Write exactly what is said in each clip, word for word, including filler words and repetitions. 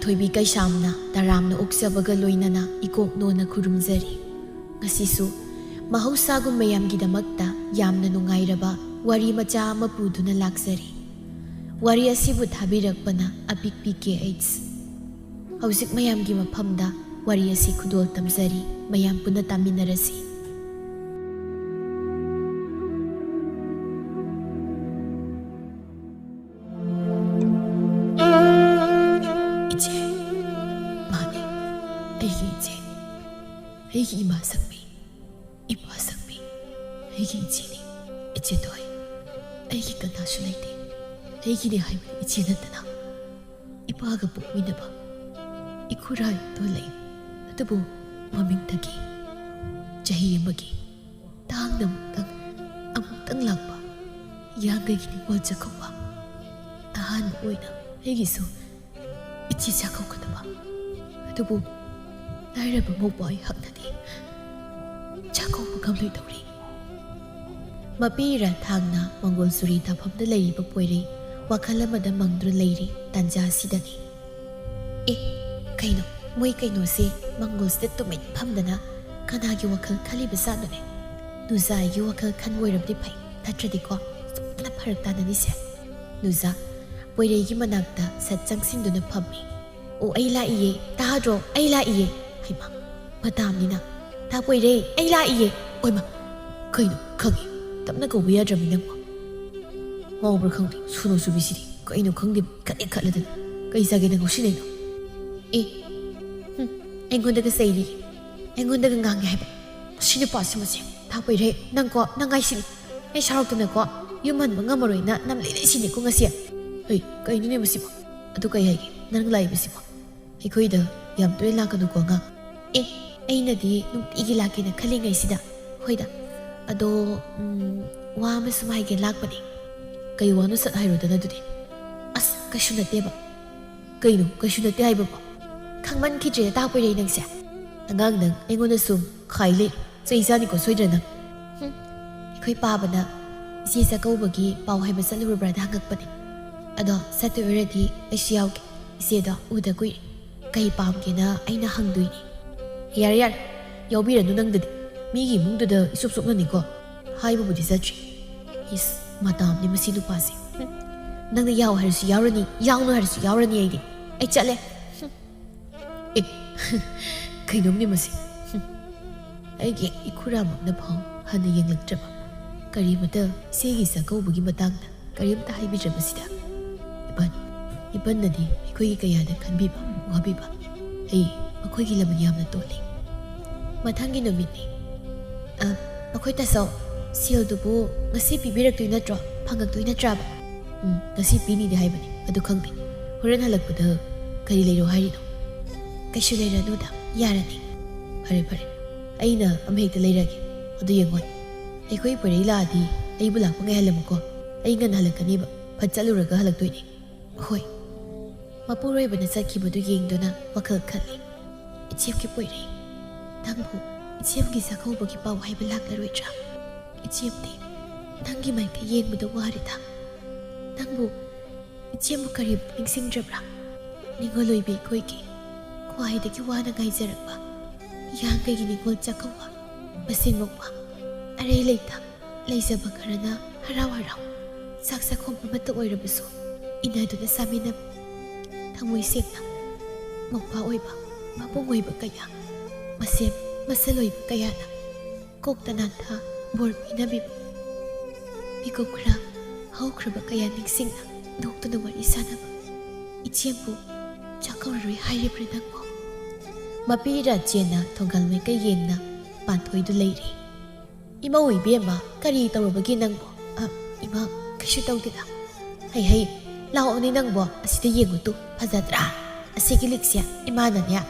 ꯊꯣꯏꯕꯤ ꯀꯩꯁꯥꯝꯅ ꯇꯔꯥꯝꯅ ꯑꯣꯛꯆꯕꯒ ꯂꯣꯏꯅꯅ ꯏꯀꯣꯛ ꯅꯣꯟꯅ ꯈꯨꯔꯨꯝꯖꯔꯤ꯫ ꯉꯁꯤꯁꯨ ꯃꯍꯧꯁꯥꯒꯨꯝ ꯃꯌꯥꯝꯒꯤꯗꯃꯛꯇ ꯌꯥꯝꯅ ꯅꯨꯡꯉꯥꯏꯔꯕ ꯋꯥꯔꯤ ꯃꯆꯥ ꯑꯃ ꯄꯨꯗꯨꯅ ꯂꯥꯛꯆꯔꯤ꯫ ꯋꯥꯔꯤ ꯑꯁꯤꯕꯨ ꯊꯥꯕꯤꯔꯛꯄꯅ ꯑꯄꯤꯛꯄꯤ ꯀꯦ ꯑꯩꯆ꯫ ꯍꯧꯖꯤꯛ ꯃꯌꯥꯝꯒꯤ ꯃꯐꯝꯗ ꯋꯥꯔꯤ ꯑꯁꯤ ꯈꯨꯗꯣꯜ ꯇꯝꯖꯔꯤ, ꯃꯌꯥꯝ ꯄꯨꯟꯅ ꯇꯥꯃꯤꯟꯅꯔꯁꯤ꯫ ꯏꯆꯦ, ꯃꯥꯅꯦ, ꯑꯩꯒꯤ ꯏꯆꯦ, ꯑꯩꯒꯤ ꯏꯃꯥ ꯁꯛꯄꯤ, ꯏꯄꯥ ꯁꯛꯄꯤ, ꯑꯩꯒꯤ ꯏꯆꯦꯅꯤ꯫ ꯏꯆꯦ ꯊꯣꯏ, ꯑꯩꯒꯤ ꯀꯅꯥꯁꯨ ꯂꯩꯇꯦ꯫ ꯑꯩꯒꯤꯅꯦ ꯍꯥꯏꯕ ꯏꯆꯦ ꯅꯠꯇꯅ ꯏꯄꯥꯒ ꯄꯣꯛꯃꯤꯟꯅꯕ ꯏꯈꯨꯔꯥꯏꯗꯣ ꯂꯩ, ꯑꯗꯨꯕꯨ ꯃꯃꯤꯡꯗꯒꯤ ꯆꯍꯤ ꯑꯃꯒꯤ ꯇꯥꯡꯅ ꯑꯃꯨꯛꯇꯪ, ꯑꯃꯨꯛꯇꯪ ꯂꯥꯛꯄ ꯌꯥꯡꯒꯩꯒꯤ ꯅꯤꯉꯣꯜ ꯆꯥꯛꯀꯧꯕ꯫ ꯑꯍꯥꯟꯕ ꯑꯣꯏꯅ ꯑꯩꯒꯤꯁꯨ ꯏꯆꯦ ꯆꯥꯛꯀꯧꯒꯗꯕ꯫ ꯑꯗꯨꯕꯨ ꯂꯥꯏꯔꯕ ꯃꯧꯄ꯭ꯋꯥ ꯑꯩꯍꯥꯛꯅꯗꯤ ꯆꯥꯛꯀꯧꯕ ꯉꯝꯂꯣꯏꯗꯧꯔꯤ꯫ ꯃꯄꯤ ꯏꯔꯥ ꯊꯥꯡꯅ ꯃꯪꯒꯣꯜꯁꯨꯔꯤ ꯊꯥꯐꯝꯗ ꯂꯩꯔꯤꯕ ꯄꯣꯏꯔꯩ ꯋꯥꯈꯜ ꯑꯃꯗ ꯃꯪꯗꯨꯅ ꯂꯩꯔꯤ ꯇꯥꯟꯖꯥ ꯑꯁꯤꯗꯅꯤ꯫ ꯑꯦ, ꯀꯩꯅꯣ, ꯃꯣꯏ ꯀꯩꯅꯣꯁꯦ ꯃꯪꯒꯣꯜꯁꯤꯗ ꯇꯨꯃꯤꯟ ꯐꯝꯗꯅ ꯀꯅꯥꯒꯤ ꯋꯥꯈꯜ ꯈꯜꯂꯤꯕ ꯖꯥꯠꯅꯣꯅꯦ? ꯅꯨꯖꯥ ꯑꯩꯒꯤ ꯋꯥꯈꯜ ꯈꯟꯕ ꯑꯣꯏꯔꯕꯗꯤ ꯐꯩ, ꯅꯠꯇ꯭ꯔꯗꯤꯀꯣ ꯁꯣꯝꯗꯅ ꯐꯔꯛ ꯇꯥꯅꯅꯤꯁꯦ꯫ ꯅꯨꯖꯥ ꯄꯣꯏꯔꯩꯒꯤ ꯃꯅꯥꯛꯇ ꯁꯠ ꯆꯪꯁꯤꯟꯗꯨꯅ ꯐꯝꯃꯤ꯫ "ꯑꯣ, ꯑꯩ ꯂꯥꯛꯏꯌꯦ, ꯇꯥꯗ꯭ꯔꯣ? ꯑꯩ ꯂꯥꯛꯏꯌꯦ!" ꯍꯩꯃꯥ, ꯃꯇꯥꯝꯅꯤꯅ꯫ "ꯇꯥ ꯄꯣꯏꯔꯩ, ꯑꯩ ꯂꯥꯛꯏꯌꯦ!" ꯑꯣꯏꯃ, ꯀꯩꯅꯣ ꯈꯪꯉꯤ, ꯇꯞꯅ ꯀꯧꯕ ꯌꯥꯗ꯭ꯔꯃꯤ ꯅꯪꯕꯣ? ꯉꯥꯎꯕ꯭ꯔꯥ ꯈꯪꯗꯦ, ꯁꯨꯅꯨ ꯁꯨꯕꯤꯁꯤꯗꯤ ꯀꯩꯅꯣ ꯈꯪꯗꯦ, ꯈꯠꯂꯦ ꯈꯠꯂꯗꯅ꯫ ꯀꯩ ꯆꯥꯒꯦ ꯅꯪ ꯉꯥꯎꯁꯤꯟꯅꯩꯅꯣ? ꯑꯦ, ꯍꯨꯝ, ꯑꯩꯉꯣꯟꯗꯒ ꯆꯩꯔꯤ, ꯑꯩꯉꯣꯟꯗꯒ ꯉꯥꯡꯉꯦ ꯍꯥꯏꯕ꯫ ꯃꯁꯤ ꯅꯨꯄꯥꯁꯤ ꯃꯁꯤ꯫ ꯇꯥ ꯄꯣꯏꯔꯩ, ꯅꯪꯀꯣ, ꯅꯪ ꯍꯥꯏꯁꯤꯅꯤ꯫ ꯑꯩ ꯁꯥꯎꯔꯛꯇꯅꯀꯣ ꯌꯨꯝ ꯍꯟꯕ ꯉꯝꯃꯔꯣꯏꯅ ꯅꯝ ꯂꯩ ꯂꯩꯁꯤꯅꯤꯀꯣ ꯉꯁꯤ꯫ ꯍꯩ, ꯀꯩꯅꯣꯅꯦ ꯃꯁꯤꯕꯣ? ꯑꯗꯨ ꯀꯩ ꯍꯥꯏꯒꯦ? ꯅꯪ ꯂꯥꯛꯏꯕꯁꯤꯕꯣ? ꯑꯩꯈꯣꯏꯗ ꯌꯥꯝ ꯇꯣꯏꯅ ꯂꯥꯛꯀꯅꯨꯀꯣ ꯑꯉꯥꯡ꯫ ꯑꯦ, ꯑꯩꯅꯗꯤ ꯅꯨꯡꯇꯤꯒꯤ ꯂꯥꯛꯀꯦꯅ ꯈꯜꯂꯤꯉꯩꯁꯤꯗ꯫ ꯍꯣꯏꯗ, ꯑꯗꯣ, ꯎꯝ, ꯋꯥ ꯑꯃ ꯁꯨꯝ ꯍꯥꯏꯒꯦ ꯂꯥꯛꯄꯅꯦ꯫ ꯀꯩ ꯋꯥꯅꯣ ꯁꯠ ꯍꯥꯏꯔꯣꯗꯅ ꯑꯗꯨꯗꯤ꯫ ꯑꯁ, ꯀꯩꯁꯨ ꯅꯠꯇꯦꯕ꯫ ꯀꯩꯅꯣ ꯀꯩꯁꯨ ꯅꯠꯇꯦ ꯍꯥꯏꯕꯕꯣ? ꯈꯪꯃꯟꯈꯤꯗ꯭ꯔꯦ ꯇꯥ ꯄꯣꯏꯔꯩ ꯅꯪꯁꯦ꯫ ꯑꯉꯥꯡ ꯅꯪ ꯑꯩꯉꯣꯟꯗ ꯁꯨꯝ ꯈꯥꯏ ꯂꯩ꯫ ꯆꯩ ꯆꯥꯅꯤꯀꯣ ꯁꯣꯏꯗ꯭ꯔꯦ ꯅꯪ꯫ ꯍꯨꯝ, ꯑꯩꯈꯣꯏ ꯄꯥꯕꯅ ꯏꯆꯦ ꯆꯥꯛꯀꯧꯕꯒꯤ ꯄꯥꯎ ꯍꯥꯏꯕ ꯆꯠꯂꯨꯔꯕ꯭ꯔꯥꯅ ꯍꯪꯉꯛꯄꯅꯦ꯫ ꯑꯗꯣ ꯆꯠꯇꯣꯏ ꯑꯣꯏꯔꯗꯤ ꯑꯩꯁꯨ ꯌꯥꯎꯒꯦ꯫ ꯏꯆꯦꯗꯣ ꯎꯗ ꯀꯨꯏꯔꯦ꯫ ꯀꯩ ꯄꯥꯝꯒꯦꯅ ꯑꯩꯅ ꯍꯪꯗꯣꯏꯅꯦ꯫ ꯌꯥꯔꯦ, ꯌꯥꯔꯦ, ꯌꯥꯎꯕꯤꯔꯅꯨ ꯅꯪꯗꯗꯤ꯫ ꯃꯤꯒꯤ ꯏꯃꯨꯡꯗꯨꯗ ꯏꯁꯨꯞ ꯁꯨꯞꯅꯅꯤꯀꯣ꯫ ꯍꯥꯏꯕꯕꯨꯗꯤ ꯆꯠꯇ꯭ꯔꯤ꯫ ꯏꯁ, ꯃꯇꯥꯝꯅꯤ ꯃꯁꯤ ꯅꯨꯄꯥꯁꯦ꯫ ꯍꯨꯝ꯫ ꯅꯪꯅ ꯌꯥꯎ ꯍꯥꯏꯔꯁꯨ ꯌꯥꯎꯔꯅꯤ, ꯌꯥꯎꯅꯨ ꯍꯥꯏꯔꯁꯨ ꯌꯥꯎꯔꯅꯤ ꯑꯩꯗꯤ꯫ ꯑꯩ ꯆꯠꯂꯦ꯫ ꯍꯨꯝ꯫ ꯑꯦ, ꯀꯩꯅꯣꯝꯅꯤ ꯃꯁꯤ꯫ ꯍꯨꯝ꯫ ꯑꯩꯒꯤ ꯏꯈꯨꯔꯥꯃꯛꯅ ꯐꯥꯎ ꯍꯟꯅ ꯌꯦꯡꯂꯛꯇ꯭ꯔꯕ꯫ ꯀꯔꯤꯃꯇ ꯏꯆꯦꯒꯤ ꯆꯥꯛꯀꯧꯕꯒꯤ ꯃꯇꯥꯡꯗ ꯀꯔꯤꯝꯇ ꯍꯥꯏꯕꯤꯗ꯭ꯔꯕꯁꯤꯗ꯫ ꯏꯄꯟ, ꯏꯄꯟꯅꯗꯤ ꯑꯩꯈꯣꯏꯒꯤ ꯀꯌꯥꯗ ꯈꯟꯕꯤꯕ, ꯋꯥꯕꯤꯕ꯫ ꯑꯩ ꯃꯈꯣꯏꯒꯤ ꯂꯃꯟ ꯌꯥꯝꯅ ꯇꯣꯜꯂꯤ꯫ ꯃꯊꯪꯒꯤ ꯅꯨꯃꯤꯠꯅꯤ꯫ ꯑ, ꯃꯈꯣꯏ ꯇꯥꯆꯧ, ꯁꯦꯜꯗꯨꯕꯨ ꯉꯁꯤ ꯄꯤꯕꯤꯔꯛꯇꯣꯏ ꯅꯠꯇ꯭ꯔꯣ? ꯐꯪꯉꯛꯇꯣꯏ ꯅꯠꯇ꯭ꯔꯕ? ꯎꯝ, ꯉꯁꯤ ꯄꯤꯅꯤꯗꯤ ꯍꯥꯏꯕꯅꯤ, ꯑꯗꯨ ꯈꯪꯗꯦ꯫ ꯍꯣꯔꯦꯟ ꯍꯜꯂꯛꯄꯗ ꯀꯔꯤ ꯂꯩꯔꯣ ꯍꯥꯏꯔꯤꯅꯣ? ꯀꯩꯁꯨ ꯂꯩꯔꯅꯨꯗ, ꯌꯥꯔꯅꯤ꯫ ꯐꯔꯦ, ꯐꯔꯦ꯫ ꯑꯩꯅ ꯑꯃ ꯍꯦꯛꯇ ꯂꯩꯔꯒꯦ꯫ ꯑꯗꯨ ꯌꯦꯡꯉꯣ, ꯑꯩꯈꯣꯏ ꯄꯨꯔꯩ ꯂꯥꯛꯑꯗꯤ ꯑꯩꯕꯨ ꯂꯥꯛꯄ ꯉꯥꯏꯍꯜꯂꯝꯃꯨꯀꯣ꯫ ꯑꯩ ꯉꯟꯅ ꯍꯜꯂꯛꯀꯅꯤꯕ꯫ ꯐꯠ ꯆꯠꯂꯨꯔꯒ ꯍꯜꯂꯛꯇꯣꯏꯅꯦ꯫ ꯍꯣꯏ꯫ ꯃꯄꯨꯔꯣꯏꯕꯅ ꯆꯠꯈꯤꯕꯗꯨ ꯌꯦꯡꯗꯨꯅ ꯋꯥꯈꯜ ꯈꯜꯂꯤ꯫ ꯏꯆꯦꯝꯒꯤ ꯄꯣꯏꯔꯩ, ꯅꯪꯕꯨ ꯏꯆꯦꯝꯒꯤ ꯆꯥꯛꯀꯧꯕꯒꯤ ꯄꯥꯎ ꯍꯥꯏꯕ ꯂꯥꯛꯂꯔꯣꯏꯗ꯭ꯔꯥ? ꯏꯆꯦꯝꯗꯤ ꯅꯪꯒꯤ ꯃꯥꯏꯀꯩ ꯌꯦꯡꯕꯗ ꯋꯥꯔꯦꯗ꯫ ꯅꯪꯕꯨ ꯏꯆꯦꯝꯕꯨ ꯀꯔꯤꯝꯇ ꯅꯤꯡꯁꯤꯡꯗ꯭ꯔꯕ꯭ꯔꯥ? ꯅꯤꯡꯉꯣꯜ ꯑꯣꯏꯕꯤ ꯑꯩꯈꯣꯏꯒꯤ ꯈ꯭ꯋꯥꯏꯗꯒꯤ ꯋꯥꯅ ꯉꯥꯏꯖꯔꯛꯄ ꯌꯥꯡꯒꯩꯒꯤ ꯅꯤꯡꯉꯣꯜ ꯆꯥꯛꯀꯧꯕ ꯃꯁꯤꯡ ꯃꯧꯄ꯭ꯋꯥ ꯑꯔꯩ ꯂꯩꯇ ꯂꯩꯖꯕ ꯈꯔꯅ ꯍꯔꯥꯎ ꯍꯔꯥꯎ ꯆꯥꯛ ꯆꯥꯛꯈꯨꯝ ꯑꯃꯠꯇ ꯑꯣꯏꯔꯕꯁꯨ ꯏꯟꯅꯗꯨꯅ ꯆꯥꯃꯤꯟꯅꯕ ꯊꯃꯣꯏ ꯁꯦꯡꯅ ꯃꯧꯄ꯭ꯋꯥ ꯑꯣꯏꯕ ꯃꯕꯨꯡ ꯑꯣꯏꯕ ꯀꯌꯥ ꯃꯁꯦꯝ ꯃꯁꯜ ꯑꯣꯏꯕ ꯀꯌꯥꯅ ꯀꯣꯛꯇ ꯅꯥꯟꯊ ꯕꯣꯔ ꯄꯤꯅꯕꯤꯕ ꯃꯤꯀꯨꯞ ꯈꯔ ꯍꯧꯈ꯭ꯔꯕ ꯀꯌꯥ ꯅꯤꯡꯁꯤꯡꯅ ꯅꯣꯛꯇꯨꯅ ꯋꯥꯔꯤ ꯁꯥꯅꯕ ꯏꯆꯦꯕꯨ ꯆꯥꯛꯀꯧꯔꯔꯣꯏ ꯍꯥꯏꯔꯤꯕ꯭ꯔꯥ ꯅꯪꯕꯨ? ꯃꯄꯤ ꯔꯥꯖꯦꯟꯅ ꯊꯣꯡꯒꯜ ꯃꯥꯏꯀꯩ ꯌꯦꯡꯅ ꯄꯥꯟꯊꯣꯏꯗꯨ ꯂꯩꯔꯤ꯫ ꯏꯃꯧ ꯏꯕꯦꯝꯃ, ꯀꯔꯤ ꯇꯧꯔꯕꯒꯦ ꯅꯪꯕꯣ? ꯑ, ꯏꯃꯥ, ꯀꯩꯁꯨ ꯇꯧꯗꯦꯗ꯫ ꯍꯩ ꯍꯩ, ꯂꯥꯛꯑꯣꯅꯦ ꯅꯪꯕꯣ, ꯑꯁꯤꯗ ꯌꯦꯡꯉꯨ ꯇꯨ, ꯐꯖꯗ꯭ꯔꯥ? ꯑꯁꯤꯒꯤ ꯂꯤꯛꯁꯦ ꯏꯃꯥꯅꯅꯦ,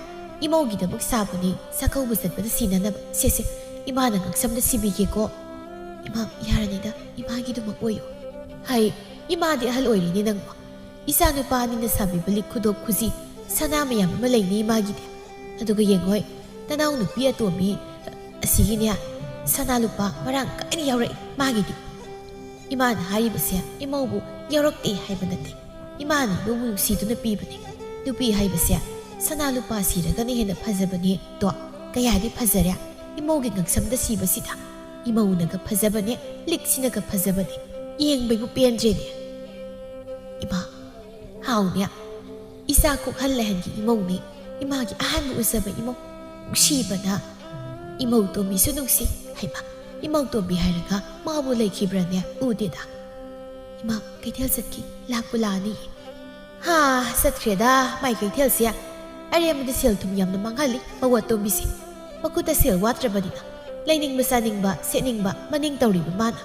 ꯏꯃꯧꯒꯤꯗꯃꯛ ꯁꯥꯕꯅꯤ, ꯆꯥꯛꯀꯧꯕ ꯆꯠꯄꯗ ꯁꯤꯅꯅꯕ꯫ ꯁꯦ ꯁꯦ, ꯏꯃꯥꯅ ꯉꯛꯁꯝꯗ ꯁꯤꯕꯤꯒꯦꯀꯣ꯫ ꯏꯃꯥ, ꯌꯥꯔꯅꯤꯗ, ꯏꯃꯥꯒꯤꯗꯨꯃꯛ ꯑꯣꯏꯌꯨ꯫ ꯍꯩ, ꯏꯃꯥꯗꯤ ꯑꯍꯜ ꯑꯣꯏꯔꯤꯅꯦ ꯅꯪꯕꯣ꯫ ꯏꯆꯥ ꯅꯨꯄꯥ ꯑꯅꯤꯅ ꯁꯥꯕꯤꯕ ꯂꯤꯛ ꯈꯨꯗꯣꯞ ꯈꯨꯖꯤ ꯁꯅꯥ ꯃꯌꯥꯝ ꯑꯃ ꯂꯩꯅꯤ ꯏꯃꯥꯒꯤꯗꯤ꯫ ꯑꯗꯨꯒ ꯌꯦꯡꯉꯣꯏ, ꯅꯅꯥꯎ ꯅꯨꯄꯤ ꯑꯇꯣꯝꯕꯤ ꯑꯁꯤꯒꯤꯅꯦ, ꯁꯅꯥ ꯂꯨꯄꯥ ꯃꯔꯥꯡ ꯀꯥꯏꯅ ꯌꯥꯎꯔꯛꯏ ꯃꯥꯒꯤꯗꯤ꯫ ꯏꯃꯥꯅ ꯍꯥꯏꯔꯤꯕꯁꯦ ꯏꯃꯧꯕꯨ ꯌꯥꯎꯔꯛꯇꯦ ꯍꯥꯏꯕ ꯅꯠꯇꯦ, ꯏꯃꯥꯅ ꯏꯃꯧꯕꯨ ꯅꯨꯡꯁꯤꯗꯨꯅ ꯄꯤꯕꯅꯤ꯫ ꯅꯨꯄꯤ ꯍꯥꯏꯕꯁꯦ ꯁꯅꯥ ꯂꯨꯄꯥ ꯁꯤꯔꯒꯅ ꯍꯦꯟꯅ ꯐꯖꯕꯅꯦ꯫ ꯗꯣ ꯀꯌꯥꯗꯤ ꯐꯖꯔꯦ ꯏꯃꯧꯒꯤ ꯉꯛꯁꯝꯗ ꯁꯤꯕꯁꯤꯗ꯫ ꯏꯃꯧꯅꯒ ꯐꯖꯕꯅꯦ, ꯂꯤꯛꯁꯤꯅꯒ ꯐꯖꯕꯅꯦ, ꯌꯦꯡꯕꯩꯕꯨ ꯄꯦꯟꯗ꯭ꯔꯦꯅꯦ꯫ ꯏꯃꯥ, ꯍꯥꯎꯅꯦ, ꯏꯆꯥ ꯀꯣꯛꯍꯜ ꯂꯩꯍꯟꯒꯤ ꯏꯃꯧꯅꯦ꯫ ꯏꯃꯥꯒꯤ ꯑꯍꯥꯟꯕ ꯎꯖꯕ ꯏꯃꯧ꯫ ꯅꯨꯡꯁꯤꯕꯅ ꯏꯃꯧ ꯇꯣꯝꯕꯤꯁꯨ ꯅꯨꯡꯁꯤ꯫ ꯍꯩꯃꯥ, ꯏꯃꯧ ꯇꯣꯝꯕꯤ ꯍꯥꯏꯔꯒ ꯃꯥꯕꯨ ꯂꯩꯈꯤꯕ꯭ꯔꯥꯅꯦ? ꯎꯗꯦꯗ꯫ ꯏꯃꯥ ꯀꯩꯊꯦꯜ ꯆꯠꯈꯤ꯫ ꯂꯥꯛꯄꯨ ꯂꯥꯛꯑꯅꯤ꯫ ꯍꯥ, ꯆꯠꯈ꯭ꯔꯦꯗ ꯃꯥꯏ ꯀꯩꯊꯦꯜꯁꯦ꯫ ꯑꯔꯦꯝꯕꯗ ꯁꯦꯜ ꯊꯨꯝ ꯌꯥꯝꯅ ꯃꯥꯡꯍꯜꯂꯤ ꯃꯧ ꯑꯇꯣꯝꯕꯤꯁꯦ꯫ ꯃꯈꯨꯠꯇ ꯁꯦꯜ ꯋꯥꯠꯇ꯭ꯔꯕꯅꯤꯅ ꯂꯩꯅꯤꯡꯕ ꯆꯥꯅꯤꯡꯕ ꯁꯦꯠꯅꯤꯡꯕ ꯃꯅꯤꯡ ꯇꯧꯔꯤꯕ ꯃꯥꯅ꯫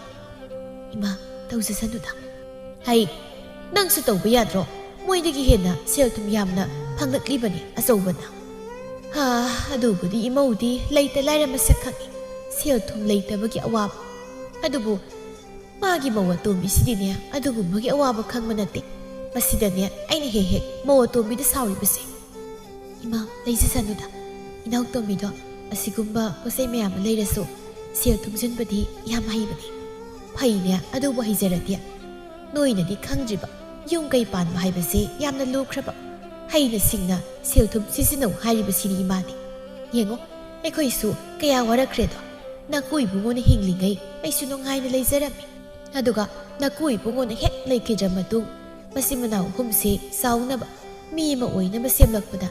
ꯏꯃꯥ, ꯇꯧꯖꯁꯅꯨꯗ꯫ ꯍꯩ, ꯅꯪꯁꯨ ꯇꯧꯕ ꯌꯥꯗ꯭ꯔꯣ? ꯃꯣꯏꯗꯒꯤ ꯍꯦꯟꯅ ꯁꯦꯜ ꯊꯨꯝ ꯌꯥꯝꯅ ꯐꯪꯂꯛꯂꯤꯕꯅꯤ ꯑꯆꯧꯕꯅ꯫ ꯍꯥ, ꯑꯗꯨꯕꯨꯗꯤ ꯏꯃꯧꯗꯤ ꯂꯩꯇ ꯂꯥꯏꯔ ꯃꯁꯛ ꯈꯪꯉꯤ꯫ ꯁꯦꯜ ꯊꯨꯝ ꯂꯩꯇꯕꯒꯤ ꯑꯋꯥꯕ꯫ ꯑꯗꯨꯕꯨ ꯃꯥꯒꯤ ꯃꯧ ꯑꯇꯣꯝꯕꯤꯁꯤꯗꯤꯅꯦ ꯑꯗꯨꯒꯨꯝꯕꯒꯤ ꯑꯋꯥꯕ ꯈꯪꯕ ꯅꯠꯇꯦ꯫ ꯃꯁꯤꯗꯅꯦ ꯑꯩꯅ ꯍꯦꯛ ꯍꯦꯛ ꯃꯧ ꯑꯇꯣꯝꯕꯤꯗ ꯁꯥꯎꯔꯤꯕꯁꯦ꯫ ꯏꯃꯥ, ꯂꯩꯖꯁꯅꯨꯗ꯫ ꯏꯅꯥꯎꯇꯣꯝꯕꯤꯗꯣ ꯑꯁꯤꯒꯨꯝꯕ ꯄꯣꯠꯆꯩ ꯃꯌꯥꯝ ꯑꯃ ꯂꯩꯔꯁꯨ ꯁꯦꯜ ꯊꯨꯝꯖꯤꯟꯕꯗꯤ ꯌꯥꯝ ꯍꯩꯕꯅꯤ꯫ ꯐꯩꯅꯦ, ꯑꯗꯨꯕꯨ ꯍꯩꯖꯔꯗꯤ꯫ ꯅꯣꯏꯅꯗꯤ ꯈꯪꯗ꯭ꯔꯤꯕ, ꯌꯨꯝ ꯀꯩ ꯄꯥꯟꯕ ꯍꯥꯏꯕꯁꯦ ꯌꯥꯝꯅ ꯂꯨꯈ꯭ꯔꯕ꯫ ꯍꯩꯅ ꯁꯤꯡꯅ ꯁꯦꯜ ꯊꯨꯝ ꯁꯤꯖꯤꯟꯅꯧ ꯍꯥꯏꯔꯤꯕꯁꯤꯅꯤ ꯏꯃꯥꯅꯤ꯫ ꯌꯦꯡꯉꯣ, ꯑꯩꯈꯣꯏꯁꯨ ꯀꯌꯥ ꯋꯥꯔꯛꯈ꯭ꯔꯦꯗꯣ꯫ ꯅꯀꯨ ꯏꯕꯨꯡꯉꯣꯅ ꯍꯤꯡꯂꯤꯉꯩ ꯑꯩꯁꯨ ꯅꯨꯡꯉꯥꯏꯅ ꯂꯩꯖꯔꯝꯃꯤ꯫ ꯑꯗꯨꯒ ꯅꯀꯨ ꯏꯕꯨꯡꯉꯣꯅ ꯍꯦꯛ ꯂꯩꯈꯤꯗ꯭ꯔ ꯃꯇꯨꯡ, ꯃꯆꯤꯟ ꯃꯅꯥꯎ ꯑꯍꯨꯝꯁꯦ ꯆꯥꯎꯅꯕ, ꯃꯤ ꯑꯃ ꯑꯣꯏꯅꯕ ꯁꯦꯝꯂꯛꯄꯗ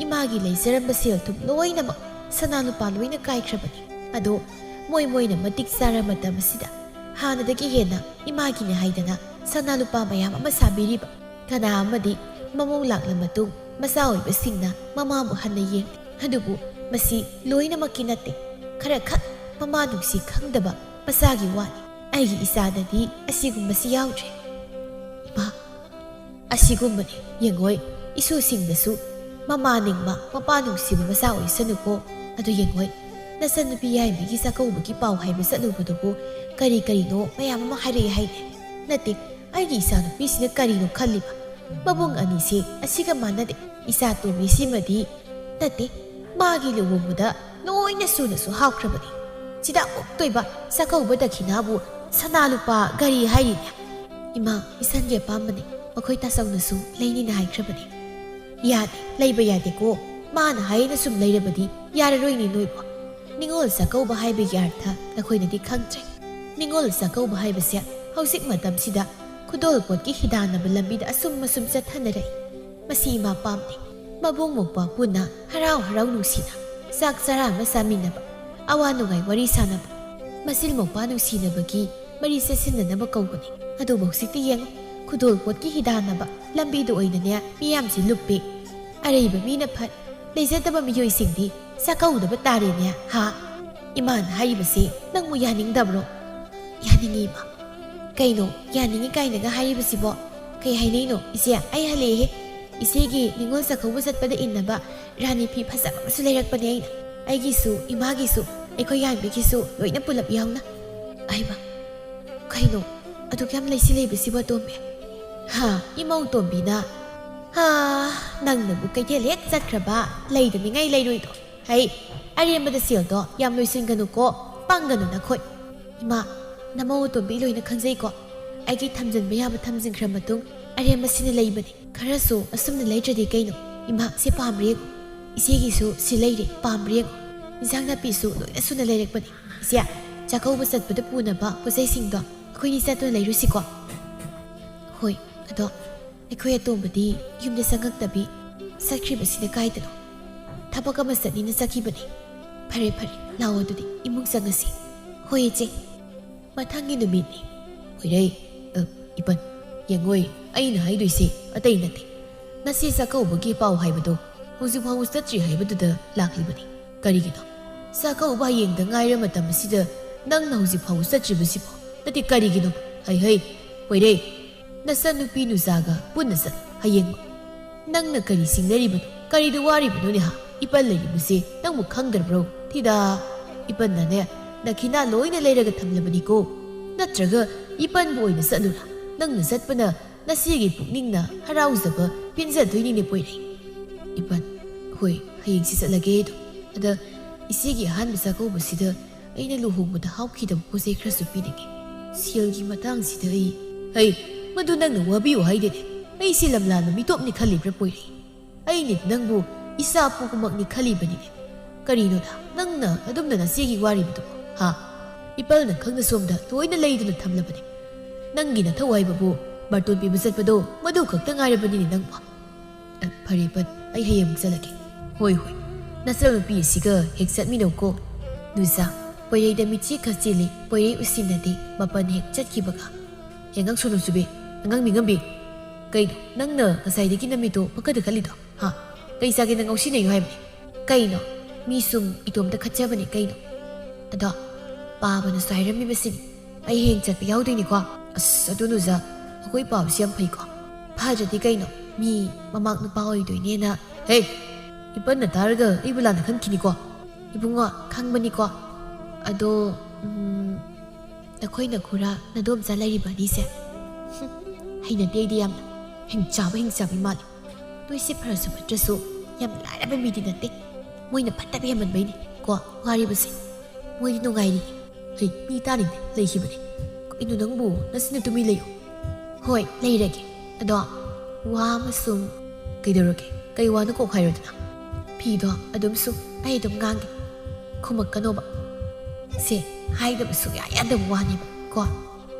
ꯏꯃꯥꯒꯤ ꯂꯩꯖꯔꯝꯕ ꯁꯦꯜ ꯊꯨꯝ ꯂꯣꯏꯅꯃꯛ ꯁꯅꯥ ꯂꯨꯄꯥ ꯂꯣꯏꯅ ꯀꯥꯏꯈ꯭ꯔꯕꯅꯤ꯫ ꯑꯗꯣ ꯃꯣꯏ ꯃꯣꯏꯅ ꯃꯇꯤꯛ ꯆꯥꯔ ꯃꯇꯝ ꯑꯁꯤꯗ ꯍꯥꯟꯅꯗꯒꯤ ꯍꯦꯟꯅ ꯏꯃꯥꯒꯤꯅꯦ ꯍꯥꯏꯗꯅ ꯁꯅꯥ ꯂꯨꯄꯥ ꯃꯌꯥꯝ ꯑꯃ ꯁꯥꯕꯤꯔꯤꯕ꯫ ꯀꯅꯥ ꯑꯃꯗꯤ ꯃꯃꯧ ꯂꯥꯛꯂ ꯃꯇꯨꯡ ꯃꯆꯥ ꯑꯣꯏꯕꯁꯤꯡꯅ ꯃꯃꯥꯕꯨ ꯍꯟꯅ ꯌꯦꯡꯗꯦ꯫ ꯑꯗꯨꯕꯨ ꯃꯁꯤ ꯂꯣꯏꯅꯃꯛꯀꯤ ꯅꯠꯇꯦ꯫ ꯈꯔ ꯈꯛ ꯃꯃꯥ ꯅꯨꯡꯁꯤ ꯈꯪꯗꯕ ꯃꯆꯥꯒꯤ ꯋꯥꯅꯤ꯫ ꯑꯩꯒꯤ ꯏꯆꯥꯗꯗꯤ ꯑꯁꯤꯒꯨꯝꯕꯁꯤ ꯌꯥꯎꯗ꯭ꯔꯦ꯫ ꯏꯃꯥ, ꯑꯁꯤꯒꯨꯝꯕꯅꯤ꯫ ꯌꯦꯡꯉꯣꯏ, ꯏꯁꯨꯁꯤꯡꯗꯁꯨ ꯃꯃꯥ ꯅꯤꯡꯕ, ꯃꯄꯥ ꯅꯨꯡꯁꯤꯕ ꯃꯆꯥ ꯑꯣꯏꯁꯅꯨꯀꯣ꯫ ꯑꯗꯨ ꯌꯦꯡꯉꯣꯏ, ꯅꯆꯟꯅꯨꯄꯤ ꯌꯥꯏꯃꯒꯤ ꯆꯥꯛꯀꯧꯕꯒꯤ ꯄꯥꯎ ꯍꯥꯏꯕ ꯆꯠꯂꯨꯕꯗꯨꯕꯨ ꯀꯔꯤ ꯀꯔꯤꯅꯣ ꯃꯌꯥꯝ ꯑꯃ ꯍꯥꯏꯔꯛꯑꯦ ꯍꯥꯏꯅꯦ꯫ ꯅꯠꯇꯦ, ꯑꯩꯒꯤ ꯏꯆꯥꯅꯨꯄꯤꯁꯤꯅ ꯀꯔꯤꯅꯣ ꯈꯜꯂꯤꯕ? ꯃꯕꯨꯡ ꯑꯅꯤꯁꯦ ꯑꯁꯤꯒ ꯃꯥꯟꯅꯗꯦ꯫ ꯏꯆꯥ ꯇꯣꯝꯕꯤꯁꯤꯃꯗꯤ ꯅꯠꯇꯦ, ꯃꯥꯒꯤ ꯂꯨꯍꯣꯡꯕꯗ ꯂꯣꯏꯅ ꯁꯨꯅꯁꯨ ꯍꯥꯞꯈ꯭ꯔꯕꯅꯤ꯫ ꯁꯤꯗ ꯑꯣꯛꯇꯣꯏꯕ ꯆꯥꯛꯀꯧꯕ ꯗꯈꯤꯅꯥꯕꯨ ꯁꯅꯥ ꯂꯨꯄꯥ ꯒꯥꯔꯤ ꯍꯥꯏꯔꯤꯅꯦ꯫ ꯏꯃꯥ, ꯏꯆꯟꯒꯤ ꯑꯄꯥꯝꯕꯅꯤ, ꯃꯈꯣꯏ ꯇꯥꯆꯧꯅꯁꯨ ꯂꯩꯅꯤꯅ ꯍꯥꯏꯈ꯭ꯔꯕꯅꯤ꯫ ꯌꯥꯗꯦ, ꯂꯩꯕ ꯌꯥꯗꯦꯀꯣ꯫ ꯃꯥꯅ ꯍꯥꯏꯅ ꯁꯨꯝ ꯂꯩꯔꯕꯗꯤ ꯌꯥꯔꯔꯣꯏꯅꯦ ꯅꯣꯏꯕꯣ꯫ ꯅꯤꯉꯣꯜ ꯆꯥꯛꯀꯧꯕ ꯍꯥꯏꯕꯒꯤ ꯑꯔꯊ ꯅꯈꯣꯏꯅꯗꯤ ꯈꯪꯗ꯭ꯔꯦ꯫ ꯅꯤꯉꯣꯜ ꯆꯥꯛꯀꯧꯕ ꯍꯥꯏꯕꯁꯦ ꯍꯧꯖꯤꯛ ꯃꯇꯝꯁꯤꯗ ꯈꯨꯗꯣꯜꯄꯣꯠꯀꯤ ꯍꯤꯗꯥꯟꯅꯕ ꯂꯝꯕꯤꯗ ꯑꯁꯨꯝ ꯑꯁꯨꯝ ꯆꯠꯊꯅꯔꯛꯏ꯫ ꯃꯁꯤ ꯏꯃꯥ ꯄꯥꯝꯗꯦ꯫ ꯃꯕꯨꯡ ꯃꯧꯄ꯭ꯋꯥ ꯄꯨꯟꯅ ꯍꯔꯥꯎ ꯍꯔꯥꯎ ꯅꯨꯡꯁꯤꯅ ꯆꯥꯛ ꯆꯔꯥ ꯑꯃ ꯆꯥꯃꯤꯟꯅꯕ, ꯑꯋꯥ ꯅꯨꯡꯉꯥꯏ ꯋꯥꯔꯤ ꯁꯥꯅꯕ, ꯃꯆꯤꯜ ꯃꯧꯄ꯭ꯋꯥ ꯅꯨꯡꯁꯤꯅꯕꯒꯤ ꯃꯔꯤ ꯆꯦꯠꯁꯤꯟꯅꯅꯕ ꯀꯧꯕꯅꯤ꯫ ꯑꯗꯨꯕꯨ ꯍꯧꯖꯤꯛꯇꯤ ꯌꯦꯡꯉꯨ, ꯈꯨꯗꯣꯜꯄꯣꯠꯀꯤ ꯍꯤꯗꯥꯟꯅꯕ ꯂꯝꯕꯤꯗ ꯑꯣꯏꯅꯅꯦ ꯃꯤꯌꯥꯝꯁꯤ ꯂꯨꯞꯄꯦ꯫ ꯑꯔꯩꯕ ꯃꯤꯅ ꯐꯠ, ꯂꯩꯖꯗꯕ ꯃꯤꯑꯣꯏꯁꯤꯡꯗꯤ ꯆꯥꯛꯀꯧꯗꯕ ꯇꯥꯔꯦꯅꯦ, ꯍꯥ? ꯏꯃꯥꯅ ꯍꯥꯏꯔꯤꯕꯁꯤ ꯅꯪꯕꯨ ꯌꯥꯅꯤꯡꯗꯕ꯭ꯔꯣ? ꯌꯥꯅꯤꯡꯉꯤ, ꯏꯃꯥ꯫ ꯀꯩꯅꯣ, ꯌꯥꯅꯤꯡꯉꯤ ꯀꯥꯏꯅꯒ ꯍꯥꯏꯔꯤꯕꯁꯤꯕꯣ? ꯀꯩ ꯍꯥꯏꯅꯩꯅꯣ? ꯏꯆꯦ, ꯑꯩ ꯍꯜꯂꯛꯑꯦꯍꯦ꯫ ꯏꯆꯦꯒꯤ ꯅꯤꯉꯣꯜ ꯆꯥꯛꯀꯧꯕ ꯆꯠꯄꯗ ꯏꯟꯅꯕ ꯔꯥꯅꯤ ꯐꯤ ꯐꯖꯕ ꯑꯃꯁꯨ ꯂꯩꯔꯛꯄꯅꯦ ꯑꯩꯅ꯫ ꯑꯩꯒꯤꯁꯨ, ꯏꯃꯥꯒꯤꯁꯨ, ꯑꯩꯈꯣꯏ ꯌꯥꯏꯃꯒꯤꯁꯨ ꯂꯣꯏꯅ ꯄꯨꯂꯞ ꯌꯥꯎꯅ꯫ ꯑꯩꯃ, ꯀꯩꯅꯣ, ꯑꯗꯨꯛ ꯌꯥꯝ ꯂꯩꯁꯤ ꯂꯩꯕꯁꯤꯕꯣ, ꯇꯣꯝꯕꯤ? ꯍꯥ, ꯏꯃꯧ ꯇꯣꯝꯕꯤꯅ? ꯍꯥ, ꯅꯪꯅꯕꯨ ꯀꯩꯊꯦꯜ ꯍꯦꯛ ꯆꯠꯈ꯭ꯔꯕ, ꯂꯩꯗꯅꯤꯡꯉꯥꯏ ꯂꯩꯔꯣꯏꯗꯣ꯫ ꯍꯩ, ꯑꯔꯦꯝꯕꯗ ꯁꯦꯜꯗꯣ ꯌꯥꯝ ꯂꯣꯏꯁꯤꯟꯒꯅꯨꯀꯣ, ꯄꯪꯒꯅꯨ ꯅꯈꯨꯠ꯫ ꯏꯃꯥ, ꯅꯃꯧ ꯑꯇꯣꯝꯕꯤ ꯂꯣꯏꯅ ꯈꯪꯖꯩꯀꯣ꯫ ꯑꯩꯒꯤ ꯊꯝꯖꯤꯟꯕ ꯌꯥꯕ ꯊꯝꯖꯤꯟꯈ꯭ꯔ ꯃꯇꯨꯡ, ꯑꯔꯦꯝꯕꯁꯤꯅ ꯂꯩꯕꯅꯤ꯫ ꯈꯔꯁꯨ ꯑꯁꯨꯝꯅ ꯂꯩꯗ꯭ꯔꯗꯤ ꯀꯩꯅꯣ? ꯏꯃꯥ, ꯁꯤ ꯄꯥꯝꯕ꯭ꯔꯥ ꯌꯦꯡꯉꯨ꯫ ꯏꯆꯦꯒꯤꯁꯨ ꯁꯤ ꯂꯩꯔꯦ, ꯄꯥꯝꯕ꯭ꯔꯥ ꯌꯦꯡꯉꯨ꯫ ꯏꯟꯁꯥꯡ ꯅꯥꯄꯤꯁꯨ ꯂꯣꯏꯅ ꯁꯨꯅ ꯂꯩꯔꯛꯄꯅꯤ꯫ ꯏꯆꯦ, ꯆꯥꯛꯀꯧꯕ ꯆꯠꯄꯗ ꯄꯨꯅꯕ ꯄꯣꯠ ꯆꯩꯁꯤꯡꯗꯣ ꯑꯩꯈꯣꯏꯅꯤ ꯆꯠꯇꯨꯅ ꯂꯩꯔꯨꯁꯤꯀꯣ꯫ ꯍꯣꯏ, ꯑꯗꯣ ꯑꯩꯈꯣꯏ ꯑꯇꯣꯝꯕꯗꯤ ꯌꯨꯝꯗ ꯆꯪꯉꯛꯇꯕꯤ ꯆꯠꯈ꯭ꯔꯤꯕꯁꯤꯅ ꯀꯥꯏꯗꯅꯣ? ꯊꯕꯛ ꯑꯃ ꯆꯠꯅꯤꯅ ꯆꯠꯈꯤꯕꯅꯤ꯫ ꯐꯔꯦ, ꯐꯔꯦ, ꯂꯥꯛꯑꯣ, ꯑꯗꯨꯗꯤ ꯏꯃꯨꯡ ꯆꯪꯉꯁꯤ꯫ ꯍꯣꯏ, ꯏꯆꯦ꯫ ꯃꯊꯪꯒꯤ ꯅꯨꯃꯤꯠꯅꯤ꯫ ꯍꯣꯏꯔꯩ, ꯑ, ꯏꯄꯟ, ꯌꯦꯡꯉꯣꯏ, ꯑꯩꯅ ꯍꯥꯏꯗꯣꯏꯁꯦ ꯑꯇꯩ ꯅꯠꯇꯦ꯫ ꯉꯁꯤ ꯆꯥꯛꯀꯧꯕꯒꯤ ꯄꯥꯎ ꯍꯥꯏꯕꯗꯣ ꯍꯧꯖꯤꯛ ꯐꯥꯎꯕ ꯆꯠꯇ꯭ꯔꯤ ꯍꯥꯏꯕꯗꯨꯗ ꯂꯥꯛꯂꯤꯕꯅꯤ꯫ ꯀꯔꯤꯒꯤꯅꯣ? ꯆꯥꯛꯀꯧꯕ ꯍꯌꯦꯡꯗ ꯉꯥꯏꯔ ꯃꯇꯝ ꯑꯁꯤꯗ ꯅꯪꯅ ꯍꯧꯖꯤꯛ ꯐꯥꯎꯕ ꯆꯠꯇ꯭ꯔꯤꯕꯁꯤꯕꯣ? ꯅꯠꯇꯦ, ꯀꯔꯤꯒꯤꯅꯣ? ꯍꯩ, ꯍꯩ, ꯍꯣꯏꯔꯩ, ꯅꯆꯟꯅꯨꯄꯤ ꯅꯨꯖꯥꯒ ꯄꯨꯟꯅ ꯆꯠꯂꯨ ꯍꯌꯦꯡꯃꯛ꯫ ꯅꯪꯅ ꯀꯔꯤ ꯆꯤꯡꯅꯔꯤꯕꯅꯣ? ꯀꯔꯤꯗ ꯋꯥꯔꯤꯕꯅꯣꯅꯦ, ꯍꯥ? ꯏꯄꯟ ꯂꯩꯔꯤꯕꯁꯦ ꯅꯪꯕꯨ ꯈꯪꯗ꯭ꯔꯕ꯭ꯔꯣ? ꯊꯤꯗꯥ, ꯏꯄꯟꯅꯅꯦ ꯗꯈꯤꯅꯥ ꯂꯣꯏꯅ ꯂꯩꯔꯒ ꯊꯝꯂꯕꯅꯤꯀꯣ꯫ ꯅꯠꯇ꯭ꯔꯒ ꯏꯄꯟꯕꯨ ꯑꯣꯏꯅ ꯆꯠꯂꯨꯔꯥ? ꯅꯪꯅ ꯆꯠꯄꯅ ꯅꯆꯦꯒꯤ ꯄꯨꯛꯅꯤꯡꯅ ꯍꯔꯥꯎꯖꯕ ꯄꯦꯟꯖꯗꯣꯏꯅꯤꯅꯦ, ꯄꯣꯏꯔꯩ꯫ ꯏꯄꯟ, ꯍꯣꯏ, ꯍꯌꯦꯡꯁꯤ ꯆꯠꯂꯒꯦ ꯑꯗꯨꯝ꯫ ꯑꯗ ꯏꯆꯦꯒꯤ ꯑꯍꯥꯟꯕ ꯆꯥꯛꯀꯧꯕꯁꯤꯗ ꯑꯩꯅ ꯂꯨꯍꯣꯡꯕꯗ ꯍꯥꯞꯈꯤꯗꯕ ꯄꯣꯠ ꯆꯩ ꯈꯔꯁꯨ ꯄꯤꯅꯤꯡꯉꯤ꯫ ꯁꯦꯜꯒꯤ ꯃꯇꯥꯡꯁꯤꯗ ꯑꯩ, ꯍꯩ, ꯃꯗꯨ ꯅꯪꯅ ꯋꯥꯕꯤꯌꯨ ꯍꯥꯏꯗꯦꯅꯦ꯫ ꯑꯩꯁꯤ ꯂꯝꯂꯥꯟꯕ ꯃꯤꯇꯣꯞꯅꯤ ꯈꯜꯂꯤꯕ꯭ꯔꯥ, ꯄꯣꯏꯔꯩ? ꯑꯩꯅ ꯅꯪꯕꯨ ꯏꯆꯥ ꯄꯣꯛꯄꯃꯛꯅꯤ ꯈꯜꯂꯤꯕꯅꯤꯅꯦ꯫ ꯀꯔꯤꯅꯣꯗ ꯅꯪꯅ ꯑꯗꯨꯝꯅ ꯅꯆꯦꯒꯤ ꯋꯥꯔꯤꯕꯗꯨꯕꯨ, ꯍꯥ? ꯏꯄꯜꯅ ꯈꯪꯅ ꯁꯣꯝꯗ ꯂꯣꯏꯅ ꯂꯩꯗꯨꯅ ꯊꯝꯂꯕꯅꯤ꯫ ꯅꯪꯒꯤ ꯅꯊꯧ ꯍꯥꯏꯕꯕꯨ ꯕꯥꯔꯇꯣꯟ ꯄꯤꯕ ꯆꯠꯄꯗꯣ ꯃꯗꯨ ꯈꯛꯇ ꯉꯥꯏꯔꯕꯅꯤꯅꯦ ꯅꯪꯕꯨ꯫ ꯑ, ꯐꯔꯦ ꯏꯄꯜ, ꯑꯩ ꯍꯌꯦꯡ ꯑꯃꯨꯛ ꯆꯠꯂꯒꯦ꯫ ꯍꯣꯏ, ꯍꯣꯏ, ꯅꯆꯟꯅꯨꯄꯤ ꯑꯁꯤꯒ ꯍꯦꯛ ꯆꯠꯃꯤꯟꯅꯧꯀꯣ꯫ ꯅꯨꯖꯥ, ꯄꯣꯏꯔꯩꯗ ꯃꯤꯠꯆꯤ ꯈꯛ ꯆꯦꯜꯂꯤ, ꯄꯣꯏꯔꯩ ꯎꯁꯤꯟꯅꯗꯦ, ꯃꯄꯟ ꯍꯦꯛ ꯆꯠꯈꯤꯕꯒ꯫ ꯑꯉꯥꯡ ꯁꯣꯅꯨꯆꯨꯕꯤ, ꯑꯉꯥꯡ ꯃꯤꯉꯝꯕꯤ, ꯀꯩꯅꯣ ꯅꯪꯅ ꯉꯁꯥꯏꯗꯒꯤ ꯅꯃꯤꯠꯇꯣ ꯄꯪꯀꯗ ꯀꯜꯂꯤꯗꯣ? ꯍꯥ? ꯀꯩ ꯆꯥꯒꯦ ꯅꯪ ꯉꯥꯎꯁꯤꯟꯅꯩꯅꯣ ꯍꯥꯏꯕꯅꯦ? ꯀꯩꯅꯣ? ꯃꯤ ꯁꯨꯝ ꯏꯇꯣꯝꯇ ꯈꯠꯆꯕꯅꯦ ꯀꯩꯅꯣ? ꯑꯗꯣ ꯄꯥꯕꯅꯁꯨ ꯍꯥꯏꯔꯝꯃꯤꯕꯁꯤꯅꯤ, ꯑꯩ ꯍꯌꯦꯡ ꯆꯠꯄ ꯌꯥꯎꯗꯣꯏꯅꯤꯀꯣ꯫ ꯑꯁ, ꯑꯗꯨ ꯅꯨꯖꯥ, ꯑꯩꯈꯣꯏ ꯄꯥꯕꯁꯤ ꯌꯥꯝ ꯐꯩꯀꯣ꯫ ꯐꯗ꯭ꯔꯗꯤ ꯀꯩꯅꯣ, ꯃꯤ ꯃꯃꯥꯛ ꯅꯨꯄꯥ ꯑꯣꯏꯗꯣꯏꯅꯦꯅ꯫ ꯍꯦ, ꯏꯄꯟꯅ ꯇꯥꯔꯒ ꯑꯩꯕꯨ ꯂꯥꯟꯅ ꯈꯟꯈꯤꯅꯤꯀꯣ꯫ ꯏꯕꯨꯡꯉꯣ, ꯈꯪꯕꯅꯤꯀꯣ꯫ ꯑꯗꯣ, ꯎꯝ, ꯅꯈꯣꯏ ꯅꯈꯨꯔꯥ ꯅꯗꯣꯝꯆꯥ ꯂꯩꯔꯤꯕ ꯑꯅꯤꯁꯦ? ꯍꯨꯝ, ꯍꯩꯅꯗꯦ ꯑꯩꯗꯤ ꯌꯥꯝꯅ꯫ ꯍꯤꯡꯆꯥꯕ ꯍꯤꯡꯆꯥꯕꯤ ꯃꯥꯜꯂꯤ꯫ ꯅꯣꯏꯁꯦ ꯐꯔꯁꯨ ꯐꯠꯇ꯭ꯔꯁꯨ ꯌꯥꯝ ꯂꯥꯏꯔꯕ ꯃꯤꯗꯤ ꯅꯠꯇꯦ꯫ ꯃꯣꯏꯅ ꯐꯠꯇꯕ ꯍꯦꯟꯃꯟꯕꯩꯅꯦ ꯀꯣ ꯋꯥꯔꯤꯕꯁꯦ꯫ ꯃꯣꯏꯗꯤ ꯅꯨꯡꯉꯥꯏꯔꯤ꯫ ꯍꯩ, ꯃꯤ ꯇꯥꯅꯤꯡꯗꯦ, ꯂꯩꯈꯤꯕꯅꯦ꯫ ꯀꯩꯅꯣ ꯅꯪꯕꯨ ꯅꯆꯤꯟ ꯅꯇꯨꯃꯤ ꯂꯩꯌꯨ꯫ ꯍꯣꯏ, ꯂꯩꯔꯒꯦ꯫ ꯑꯗꯣ ꯋꯥ ꯑꯃ ꯁꯨꯝ꯫ ꯀꯩꯗꯧꯔꯒꯦ? ꯀꯩ ꯋꯥꯅꯣ ꯀꯣꯛ ꯍꯥꯏꯔꯣꯗꯅ꯫ ꯐꯤꯗꯣ ꯑꯗꯨꯝ ꯁꯨ, ꯑꯩ ꯑꯗꯨꯝ ꯉꯥꯡꯒꯦ꯫ ꯈꯨꯝꯃꯛꯀꯅꯣꯕ꯫ ꯁꯦ, ꯍꯥꯏꯗꯕ ꯁꯨꯡꯌꯥ ꯌꯥꯗꯕ ꯋꯥꯅꯦꯕ ꯀꯣ꯫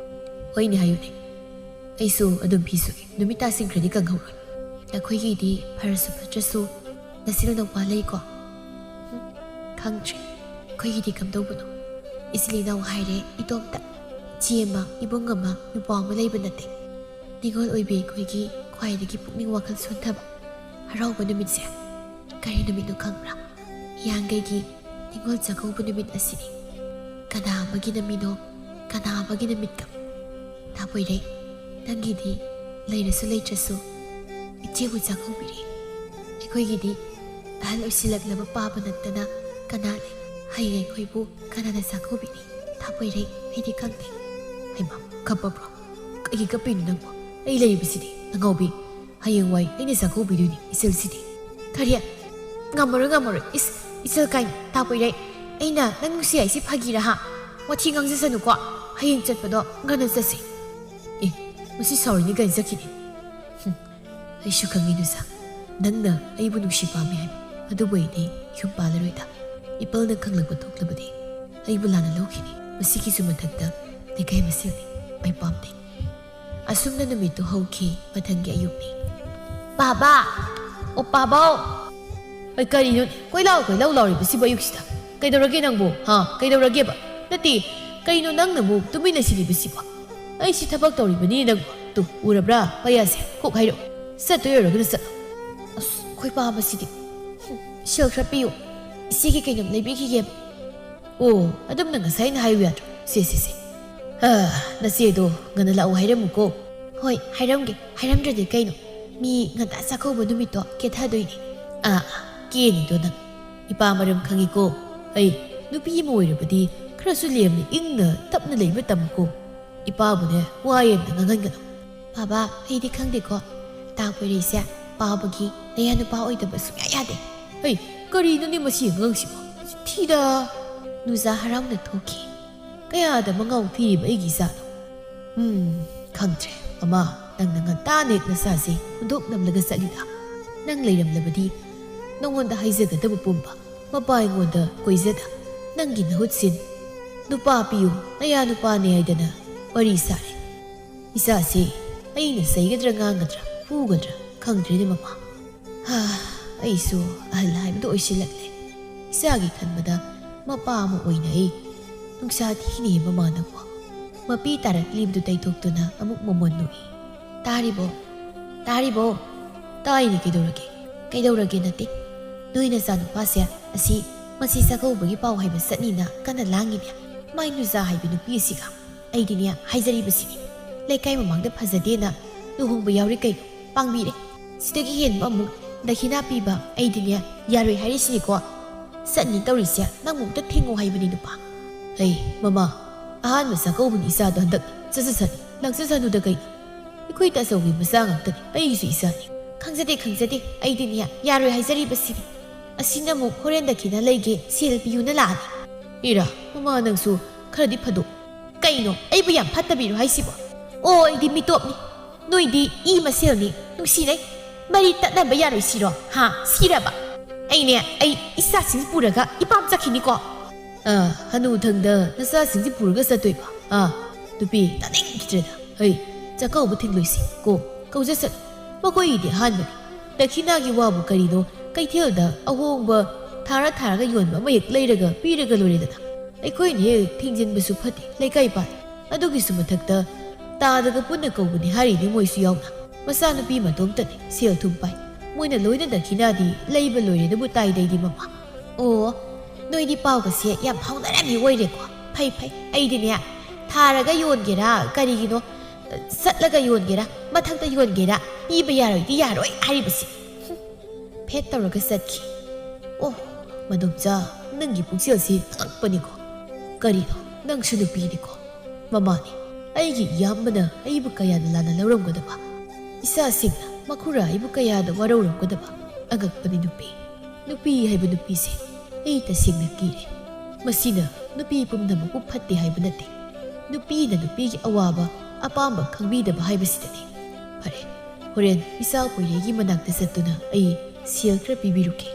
ꯍꯣꯏꯅꯦ, ꯍꯥꯏꯌꯨꯅꯦ꯫ ꯑꯩꯁꯨ ꯑꯗꯨꯝ ꯐꯤ ꯁꯨꯒꯦ꯫ ꯅꯨꯃꯤꯠ ꯇꯥꯁꯤꯟꯈ꯭ꯔꯗꯤ ꯀꯪꯍꯧꯔꯣꯏ꯫ ꯅꯈꯣꯏꯒꯤꯗꯤ ꯐꯔꯁꯨ ꯐꯠꯇ꯭ꯔꯁꯨ ꯅꯆꯤꯟ ꯅꯅꯥꯎꯄꯥ ꯂꯩꯀꯣ? ꯍꯨꯝ, ꯈꯪꯗ꯭ꯔꯦ꯫ ꯑꯩꯈꯣꯏꯒꯤꯗꯤ ꯀꯝꯗꯧꯕꯅꯣ? ꯏꯆꯤꯜ ꯏꯅꯥꯎ ꯍꯥꯏꯔꯦ ꯏꯇꯣꯝꯇ꯫ ꯏꯆꯦ ꯑꯃ, ꯏꯕꯨꯡ ꯑꯃ, ꯅꯨꯄꯥ ꯑꯃ ꯂꯩꯕ ꯅꯠꯇꯦ꯫ ꯅꯤꯉꯣꯜ ꯑꯣꯏꯕꯤ ꯑꯩꯈꯣꯏꯒꯤ ꯈ꯭ꯋꯥꯏꯗꯒꯤ ꯄꯨꯛꯅꯤꯡ ꯋꯥꯈꯜ ꯁꯣꯟꯊꯕ ꯍꯔꯥꯎꯕ ꯅꯨꯃꯤꯠꯁꯦ ꯀꯔꯤ ꯅꯨꯃꯤꯠꯅꯣ ꯈꯪꯕ꯭ꯔꯥ? ꯍꯤꯌꯥꯡꯒꯩꯒꯤ ꯅꯤꯉꯣꯜ ꯆꯥꯛꯀꯧꯕ ꯅꯨꯃꯤꯠ ꯑꯁꯤꯅꯤ꯫ ꯀꯅꯥ ꯑꯃꯒꯤ ꯅꯨꯃꯤꯠꯅꯣ, ꯀꯅꯥ ꯑꯃꯒꯤ ꯅꯨꯃꯤꯠꯀ? ꯊꯥꯄꯣꯏꯔꯩ, ꯅꯪꯒꯤꯗꯤ ꯂꯩꯔꯁꯨ ꯂꯩꯇ꯭ꯔꯁꯨ ꯏꯆꯦꯕꯨ ꯆꯥꯛꯀꯧꯕꯤꯔꯦ꯫ ꯑꯩꯈꯣꯏꯒꯤꯗꯤ ꯑꯍꯜ ꯑꯣꯏꯁꯤꯜꯂꯛꯂꯕ ꯄꯥꯕ ꯅꯠꯇꯅ ꯀꯅꯥ ꯂꯩ? ꯍꯌꯦꯡ ꯑꯩꯈꯣꯏꯕꯨ ꯀꯅꯥꯅ ꯆꯥꯛꯀꯧꯕꯤꯅꯤ? ꯊꯥꯄꯣꯏꯔꯩ, ꯑꯩꯗꯤ ꯈꯪꯗꯦ꯫ ꯍꯩꯃꯥ, ꯀꯞꯄꯕ꯭ꯔꯣ? ꯀꯩꯒꯤ ꯀꯞꯄꯤꯅꯣ ꯅꯪꯕꯣ? ꯑꯩ ꯂꯩꯔꯤꯕꯁꯤꯗꯤ, ꯑꯉꯥꯎꯕꯤ꯫ ꯍꯌꯦꯡꯋꯥꯏ ꯑꯩꯅ ꯆꯥꯛꯀꯧꯕꯤꯗꯣꯏꯅꯤ ꯏꯆꯜꯁꯤꯗꯤ꯫ ꯀꯔꯤ? ꯉꯝꯃꯔꯣꯏ, ꯉꯝꯃꯔꯣꯏ꯫ ꯏꯁ, ꯏꯆꯜ ꯀꯥꯏꯅ, ꯊꯥꯄꯣꯏꯔꯩ꯫ ꯑꯩꯅ ꯅꯪ ꯅꯨꯡꯁꯤ ꯍꯥꯏꯁꯤ ꯐꯥꯒꯤꯔꯥ, ꯍꯥ? ꯋꯥꯊꯤ ꯉꯥꯡꯖꯁꯅꯨꯀꯣ꯫ ꯍꯌꯦꯡ ꯆꯠꯄꯗꯣ ꯉꯟꯅ ꯆꯠꯁꯤ꯫ ꯑꯦ, ꯃꯁꯤ ꯁꯥꯎꯔꯤꯅꯤ ꯀꯥꯏꯅ ꯆꯠꯈꯤꯅꯤ꯫ ꯍꯨꯝ, ꯑꯩꯁꯨ ꯈꯪꯉꯤ ꯅꯨꯖꯥ꯫ ꯅꯪꯅ ꯑꯩꯕꯨ ꯅꯨꯡꯁꯤ ꯄꯥꯝꯃꯤ ꯍꯥꯏꯕ ꯑꯗꯨꯕꯨ ꯑꯩꯗꯤ ꯌꯨꯝ ꯄꯥꯜꯂꯔꯣꯏꯗ꯫ ꯏꯄꯜꯅ ꯈꯪꯂꯛꯄ ꯊꯣꯛꯂꯕꯗꯤ ꯑꯩꯕꯨ ꯂꯥꯟꯅ ꯂꯧꯈꯤꯅꯤ꯫ ꯃꯁꯤꯒꯤꯁꯨ ꯃꯊꯛꯇ ꯂꯩꯀꯥꯏ ꯃꯁꯦꯜꯅꯤ꯫ ꯑꯩ ꯄꯥꯝꯗꯦ꯫ ꯑꯁꯨꯝꯅ ꯅꯨꯃꯤꯠꯇꯨ ꯍꯧꯈꯤ꯫ ꯃꯊꯪꯒꯤ ꯑꯌꯨꯛꯅꯤ꯫ ꯄꯥꯕ! ꯑꯣ ꯄꯥꯕꯧ! ꯑꯩ ꯀꯔꯤꯅꯣ ꯀꯣꯏꯂꯥꯎ ꯀꯣꯏꯂꯥꯎ ꯂꯥꯎꯔꯤꯕꯁꯤꯕꯨ ꯑꯌꯨꯛꯁꯤꯗ? ꯀꯩꯗꯧꯔꯒꯦ ꯅꯪꯕꯨ? ꯍꯥ? ꯀꯩꯗꯧꯔꯒꯦꯕ? ꯅꯠꯇꯦ, ꯀꯩꯅꯣ ꯅꯪꯅꯕꯨ ꯇꯨꯃꯤꯟꯅ ꯁꯤꯜꯂꯤꯕꯁꯤꯕꯣ? ꯑꯩꯁꯤ ꯊꯕꯛ ꯇꯧꯔꯤꯕꯅꯤ ꯅꯪꯕꯨ꯫ ꯇꯨ, ꯎꯔꯕ꯭ꯔꯥ? ꯄꯩꯌꯥꯁꯦ ꯀꯣꯛ ꯍꯥꯏꯔꯛꯑꯣ꯫ ꯆꯠꯇꯣꯏ ꯑꯣꯏꯔꯒꯅ ꯆꯠꯂꯣ꯫ ꯑꯁ, ꯈꯣꯏ ꯄꯥꯕꯁꯤꯗꯤ꯫ ꯍꯨꯝ, ꯁꯦꯜ ꯈꯔ ꯄꯤꯌꯨ꯫ ꯏꯆꯦꯒꯤ ꯀꯩꯅꯣꯝ ꯂꯩꯕꯤꯈꯤꯒꯦꯕ꯫ ꯑꯣ, ꯑꯗꯨꯝꯅ ꯉꯁꯥꯏꯅ ꯍꯥꯏꯌꯨ ꯌꯥꯗ꯭ꯔꯣ? ꯁꯦ, ꯁꯦ, ꯁꯦ꯫ ꯑ, ꯅꯆꯦꯗꯣ ꯉꯟꯅ ꯂꯥꯛꯎ ꯍꯥꯏꯔꯝꯃꯨꯀꯣ꯫ ꯍꯣꯏ, ꯍꯥꯏꯔꯝꯒꯦ꯫ ꯍꯥꯏꯔꯝꯗ꯭ꯔꯗꯤ ꯀꯩꯅꯣ? ꯃꯤ ꯉꯟꯇꯥ ꯆꯥꯛꯀꯧꯕ ꯅꯨꯃꯤꯠꯇꯣ ꯀꯦꯊꯗꯣꯏꯅꯦ꯫ ꯑꯥ, ꯑꯥ, ꯀꯦꯅꯤꯗꯣ ꯅꯪ꯫ ꯏꯄꯥ ꯃꯔꯝ ꯈꯪꯉꯤꯀꯣ꯫ ꯑꯩ ꯅꯨꯄꯤ ꯑꯃ ꯑꯣꯏꯔꯕꯗꯤ ꯈꯔꯁꯨ ꯂꯦꯝꯅ ꯏꯪꯅ ꯇꯞꯅ ꯂꯩꯕ ꯇꯝꯃꯨꯀꯣ꯫ ꯏꯄꯥꯕꯨꯅꯦ ꯋꯥ ꯌꯥꯝꯅ ꯉꯥꯡꯍꯟꯒꯅꯨ꯫ ꯕꯥꯕꯥ, ꯑꯩꯗꯤ ꯈꯪꯗꯦꯀꯣ꯫ ꯇꯥ ꯀꯣꯏꯔꯩꯁꯦ ꯄꯥꯕꯒꯤ ꯅꯌꯥ ꯅꯨꯄꯥ ꯑꯣꯏꯗꯕ ꯁꯨꯡꯌꯥ ꯌꯥꯗꯦ꯫ ꯍꯩ, ꯀꯔꯤꯅꯣꯅꯦ ꯃꯁꯤ ꯑꯉꯥꯡꯁꯤꯕꯣ? ꯊꯤꯗ꯫ ꯅꯨꯖꯥ ꯍꯔꯥꯎꯅ ꯊꯣꯛꯈꯤ꯫ ꯀꯌꯥꯗ ꯃꯉꯥꯎ ꯊꯤꯔꯤꯕ ꯑꯩꯒꯤ ꯏꯆꯥꯅꯣ? ꯎꯝ, ꯈꯪꯗ꯭ꯔꯦ꯫ ꯃꯃꯥ, ꯅꯪꯅ ꯉꯟꯇꯥꯅ ꯍꯦꯛ ꯅꯆꯥꯁꯦ ꯍꯨꯟꯗꯣꯛ ꯅꯝꯂꯒ ꯆꯠꯂꯤꯗ꯫ ꯅꯪ ꯂꯩꯔꯝꯂꯕꯗꯤ ꯅꯉꯣꯟꯗ ꯍꯥꯏꯖꯒꯗꯕ ꯄꯨꯝꯕ ꯃꯄꯥ ꯑꯩꯉꯣꯟꯗ ꯀꯣꯏꯖꯗ꯫ ꯅꯪꯒꯤ ꯅꯍꯨꯠꯁꯤꯟ ꯅꯨꯄꯥ ꯄꯤꯌꯨ, ꯅꯌꯥ ꯅꯨꯄꯥꯅꯦ ꯍꯥꯏꯗꯅ ꯋꯥꯔꯤ ꯁꯥꯔꯦ꯫ ꯏꯆꯥꯁꯤ ꯑꯩꯅ ꯆꯩꯒꯗ꯭ꯔꯥ ꯉꯥꯡꯒꯗ꯭ꯔꯥ ꯐꯨꯒꯗ꯭ꯔꯥ ꯈꯪꯗ꯭ꯔꯦꯅꯦ ꯃꯃꯥ꯫ ꯍꯥ, ꯑꯩꯁꯨ ꯑꯍꯜ ꯍꯥꯏꯕꯗꯨ ꯑꯣꯏꯁꯤꯜꯂꯛꯂꯦ꯫ ꯏꯆꯥꯒꯤ ꯈꯟꯕꯗ ꯃꯄꯥ ꯑꯃ ꯑꯣꯏꯅ ꯑꯩ ꯅꯨꯡꯁꯥ ꯊꯤꯅꯦ ꯃꯃꯥꯅꯀꯣ꯫ ꯃꯄꯤ ꯇꯥꯔꯛꯂꯤꯕꯗꯨ ꯇꯩꯊꯣꯛꯇꯨꯅ ꯑꯃꯨꯛ ꯃꯃꯣꯟ ꯅꯣꯛꯏ꯫ ꯇꯥꯔꯤꯕꯣ? ꯇꯥꯔꯤꯕꯣ? ꯇꯥꯏꯅꯦ, ꯀꯩꯗꯧꯔꯒꯦ? ꯀꯩꯗꯧꯔꯒꯦ ꯅꯠꯇꯦ꯫ ꯅꯣꯏ ꯅꯆꯥꯅꯨꯄꯥꯁꯦ ꯑꯁꯤ ꯃꯁꯤ ꯆꯥꯛꯀꯧꯕꯒꯤ ꯄꯥꯎ ꯍꯥꯏꯕ ꯆꯠꯅꯤꯅ ꯀꯟꯅ ꯂꯥꯡꯉꯤꯅꯦ꯫ ꯃꯥꯏ ꯅꯨꯖꯥ ꯍꯥꯏꯕꯤ ꯅꯨꯄꯤ ꯑꯁꯤꯒ꯫ ꯑꯩꯗꯤꯅꯦ ꯍꯥꯏꯖꯔꯤꯕꯁꯤꯅꯤ꯫ ꯂꯩꯀꯥꯏ ꯃꯃꯥꯡꯗ ꯐꯖꯗꯦꯅ ꯂꯨꯍꯣꯡꯕ ꯌꯥꯎꯔꯤ ꯀꯩꯅꯣ? ꯄꯥꯡꯕꯤꯔꯦ꯫ ꯁꯤꯗꯒꯤ ꯍꯦꯟꯕ ꯑꯃꯨꯛ ꯗꯈꯤꯅꯥ ꯄꯤꯕ ꯑꯩꯗꯤꯅꯦ ꯌꯥꯔꯣꯏ ꯍꯥꯏꯔꯤꯁꯤꯅꯤꯀꯣ꯫ ꯆꯠꯅꯤ ꯇꯧꯔꯤꯁꯦ ꯅꯪꯕꯨ ꯑꯝꯇ ꯊꯦꯡꯉꯣ ꯍꯥꯏꯕꯅꯤ ꯅꯨꯄꯥ꯫ ꯍꯩ, ꯃꯃꯥ, ꯑꯍꯥꯟꯕ ꯆꯥꯛꯀꯧꯕꯅꯤ ꯏꯆꯥꯗꯣ ꯍꯟꯗꯛ꯫ ꯆꯠꯆꯁꯅꯨ, ꯂꯥꯛꯆꯁꯅꯨꯗ ꯀꯩꯅꯣ? ꯑꯩꯈꯣꯏ ꯇꯥꯆꯧꯒꯤ ꯃꯆꯥ ꯉꯥꯛꯇꯅꯤ, ꯑꯩꯒꯤꯁꯨ ꯏꯆꯥꯅꯤ꯫ ꯈꯪꯖꯗꯦ, ꯈꯪꯖꯗꯦ, ꯑꯩꯗꯤꯅꯦ ꯌꯥꯔꯣꯏ ꯍꯥꯏꯖꯔꯤꯕꯁꯤꯅꯤ꯫ ꯑꯁꯤꯅ ꯑꯃꯨꯛ ꯍꯣꯔꯦꯟ ꯗꯈꯤꯅꯥ ꯂꯩꯒꯦ, ꯁꯦꯜ ꯄꯤꯌꯨꯅ ꯂꯥꯛꯑꯅꯤ꯫ ꯏꯔꯥ, ꯃꯃꯥ ꯅꯪꯁꯨ ꯈꯔꯗꯤ ꯐꯗꯣꯛ꯫ ꯀꯩꯅꯣ, ꯑꯩꯕꯨ ꯌꯥꯝ ꯐꯠꯇꯕꯤꯔꯣ ꯍꯥꯏꯁꯤꯕꯣ? ꯑꯣ, ꯑꯩꯗꯤ ꯃꯤꯇꯣꯞꯅꯤ, ꯅꯣꯏꯗꯤ ꯏ ꯃꯁꯦꯜꯅꯤ, ꯅꯨꯡꯁꯤꯅꯩ꯫ ꯃꯔꯤ ꯇꯠꯅꯕ ꯌꯥꯔꯣꯏ ꯁꯤꯔꯣ? ꯍꯥ? ꯁꯤꯔꯕ? ꯑꯩꯅꯦ, ꯑꯩ ꯏꯆꯥꯁꯤꯡꯁꯤ ꯄꯨꯔꯒ ꯏꯄꯥꯝ ꯆꯠꯈꯤꯅꯤꯀꯣ꯫ ꯑꯥ, ꯍꯅꯨꯊꯪꯗ ꯅꯆꯥꯁꯤꯡꯁꯤ ꯄꯨꯔꯒ ꯆꯠꯇꯣꯏꯕ? ꯑꯥ, ꯅꯨꯄꯤ, ꯇꯥꯅꯤꯡꯈꯤꯗ꯭ꯔꯦꯗ꯫ ꯍꯩ, ꯆꯥꯛꯀꯧꯕ ꯊꯤꯡꯂꯣꯏꯁꯤ ꯀꯣ, ꯀꯧꯖꯁꯅꯨ꯫ ꯃꯈꯣꯏꯒꯤꯗꯤ ꯑꯍꯥꯟꯕꯅꯤ꯫ ꯗꯈꯤꯅꯥꯒꯤ ꯋꯥꯕꯨ ꯀꯔꯤꯅꯣ? ꯀꯩꯊꯦꯜꯗ ꯑꯍꯣꯡꯕ ꯊꯥꯔ ꯊꯥꯔꯒ ꯌꯣꯟꯕ ꯑꯃ ꯍꯦꯛ ꯂꯩꯔꯒ ꯄꯤꯔꯒ ꯂꯣꯏꯔꯦꯗꯅ꯫ ꯑꯩꯈꯣꯏꯅ ꯍꯦꯛ ꯊꯤꯡꯖꯤꯟꯕꯁꯨ ꯐꯠꯇꯦ ꯂꯩꯀꯥꯏ ꯄꯥꯜꯂꯤ꯫ ꯑꯗꯨꯒꯤꯁꯨ ꯃꯊꯛꯇ ꯇꯥꯗꯒ ꯄꯨꯟꯅ ꯀꯧꯕꯅꯤ ꯍꯥꯏꯔꯤꯅꯤ ꯃꯣꯏꯁꯨ ꯌꯥꯎꯅ꯫ ꯃꯆꯥꯅꯨꯄꯤ ꯃꯇꯣꯝꯇꯅꯤ, ꯁꯦꯜ ꯊꯨꯝ ꯄꯥꯏ꯫ ꯃꯣꯏꯅ ꯂꯣꯏꯅ ꯗꯈꯤꯅꯥꯗꯤ ꯂꯩꯕ ꯂꯣꯏꯔꯦꯗꯕꯨ ꯇꯥꯏꯗꯩꯗꯤ ꯃꯃꯥ꯫ ꯑꯣ, ꯅꯣꯏꯗꯤ ꯄꯥꯎꯒꯁꯦ ꯌꯥꯝ ꯐꯥꯎꯅꯔꯝꯃꯤ ꯑꯣꯏꯔꯦꯀꯣ꯫ ꯐꯩ ꯐꯩ꯫ ꯑꯩꯗꯤꯅꯦ, ꯊꯥꯔꯒ ꯌꯣꯟꯒꯦꯔꯥ, ꯀꯔꯤꯒꯤꯅꯣ, ꯆꯠꯂꯒ ꯌꯣꯟꯒꯦꯔꯥ, ꯃꯊꯛꯇ ꯌꯣꯟꯒꯦꯔꯥ, ꯄꯤꯕ ꯌꯥꯔꯣꯏꯗꯤ ꯌꯥꯔꯣꯏ ꯍꯥꯏꯔꯤꯕꯁꯤ꯫ ꯐꯦꯠ ꯇꯧꯔꯒ ꯆꯠꯈꯤ꯫ ꯑꯣ, ꯃꯗꯣꯝꯆꯥ, ꯅꯪꯒꯤ ꯄꯨꯛꯆꯦꯜꯁꯤ ꯑꯉꯛꯄꯅꯤꯀꯣ꯫ ꯀꯔꯤꯅꯣ, ꯅꯪꯁꯨ ꯅꯨꯄꯤꯅꯤꯀꯣ꯫ ꯃꯃꯥꯅꯤ, ꯑꯩꯒꯤ ꯏꯌꯥꯝꯕꯅ ꯑꯩꯕꯨ ꯀꯌꯥꯅ ꯂꯥꯟꯅ ꯂꯧꯔꯝꯒꯗꯕ? ꯏꯆꯥꯁꯤꯡꯅ ꯃꯈꯨꯔꯥ ꯑꯩꯕꯨ ꯀꯌꯥꯗ ꯋꯥꯔꯧꯔꯝꯒꯗꯕ? ꯑꯉꯛꯄꯅꯤ ꯅꯨꯄꯤ꯫ ꯅꯨꯄꯤ ꯍꯥꯏꯕ ꯅꯨꯄꯤꯁꯦ ꯑꯩ ꯇꯁꯦꯡꯅ ꯀꯤꯔꯦ꯫ ꯃꯁꯤꯅ ꯅꯨꯄꯤ ꯄꯨꯝꯅꯃꯛꯄꯨ ꯐꯠꯇꯦ ꯍꯥꯏꯕ ꯅꯠꯇꯦ꯫ ꯅꯨꯄꯤꯅ ꯅꯨꯄꯤꯒꯤ ꯑꯋꯥꯕ, ꯑꯄꯥꯝꯕ ꯈꯪꯕꯤꯗꯕ ꯍꯥꯏꯕꯁꯤꯗꯅꯤ꯫ ꯐꯔꯦ, ꯍꯣꯔꯦꯟ ꯏꯆꯥ ꯄꯣꯏꯔꯩꯒꯤ ꯃꯅꯥꯛꯇ ꯆꯠꯇꯨꯅ ꯑꯩ ꯁꯦꯜ ꯈꯔ ꯄꯤꯕꯤꯔꯨꯒꯦ꯫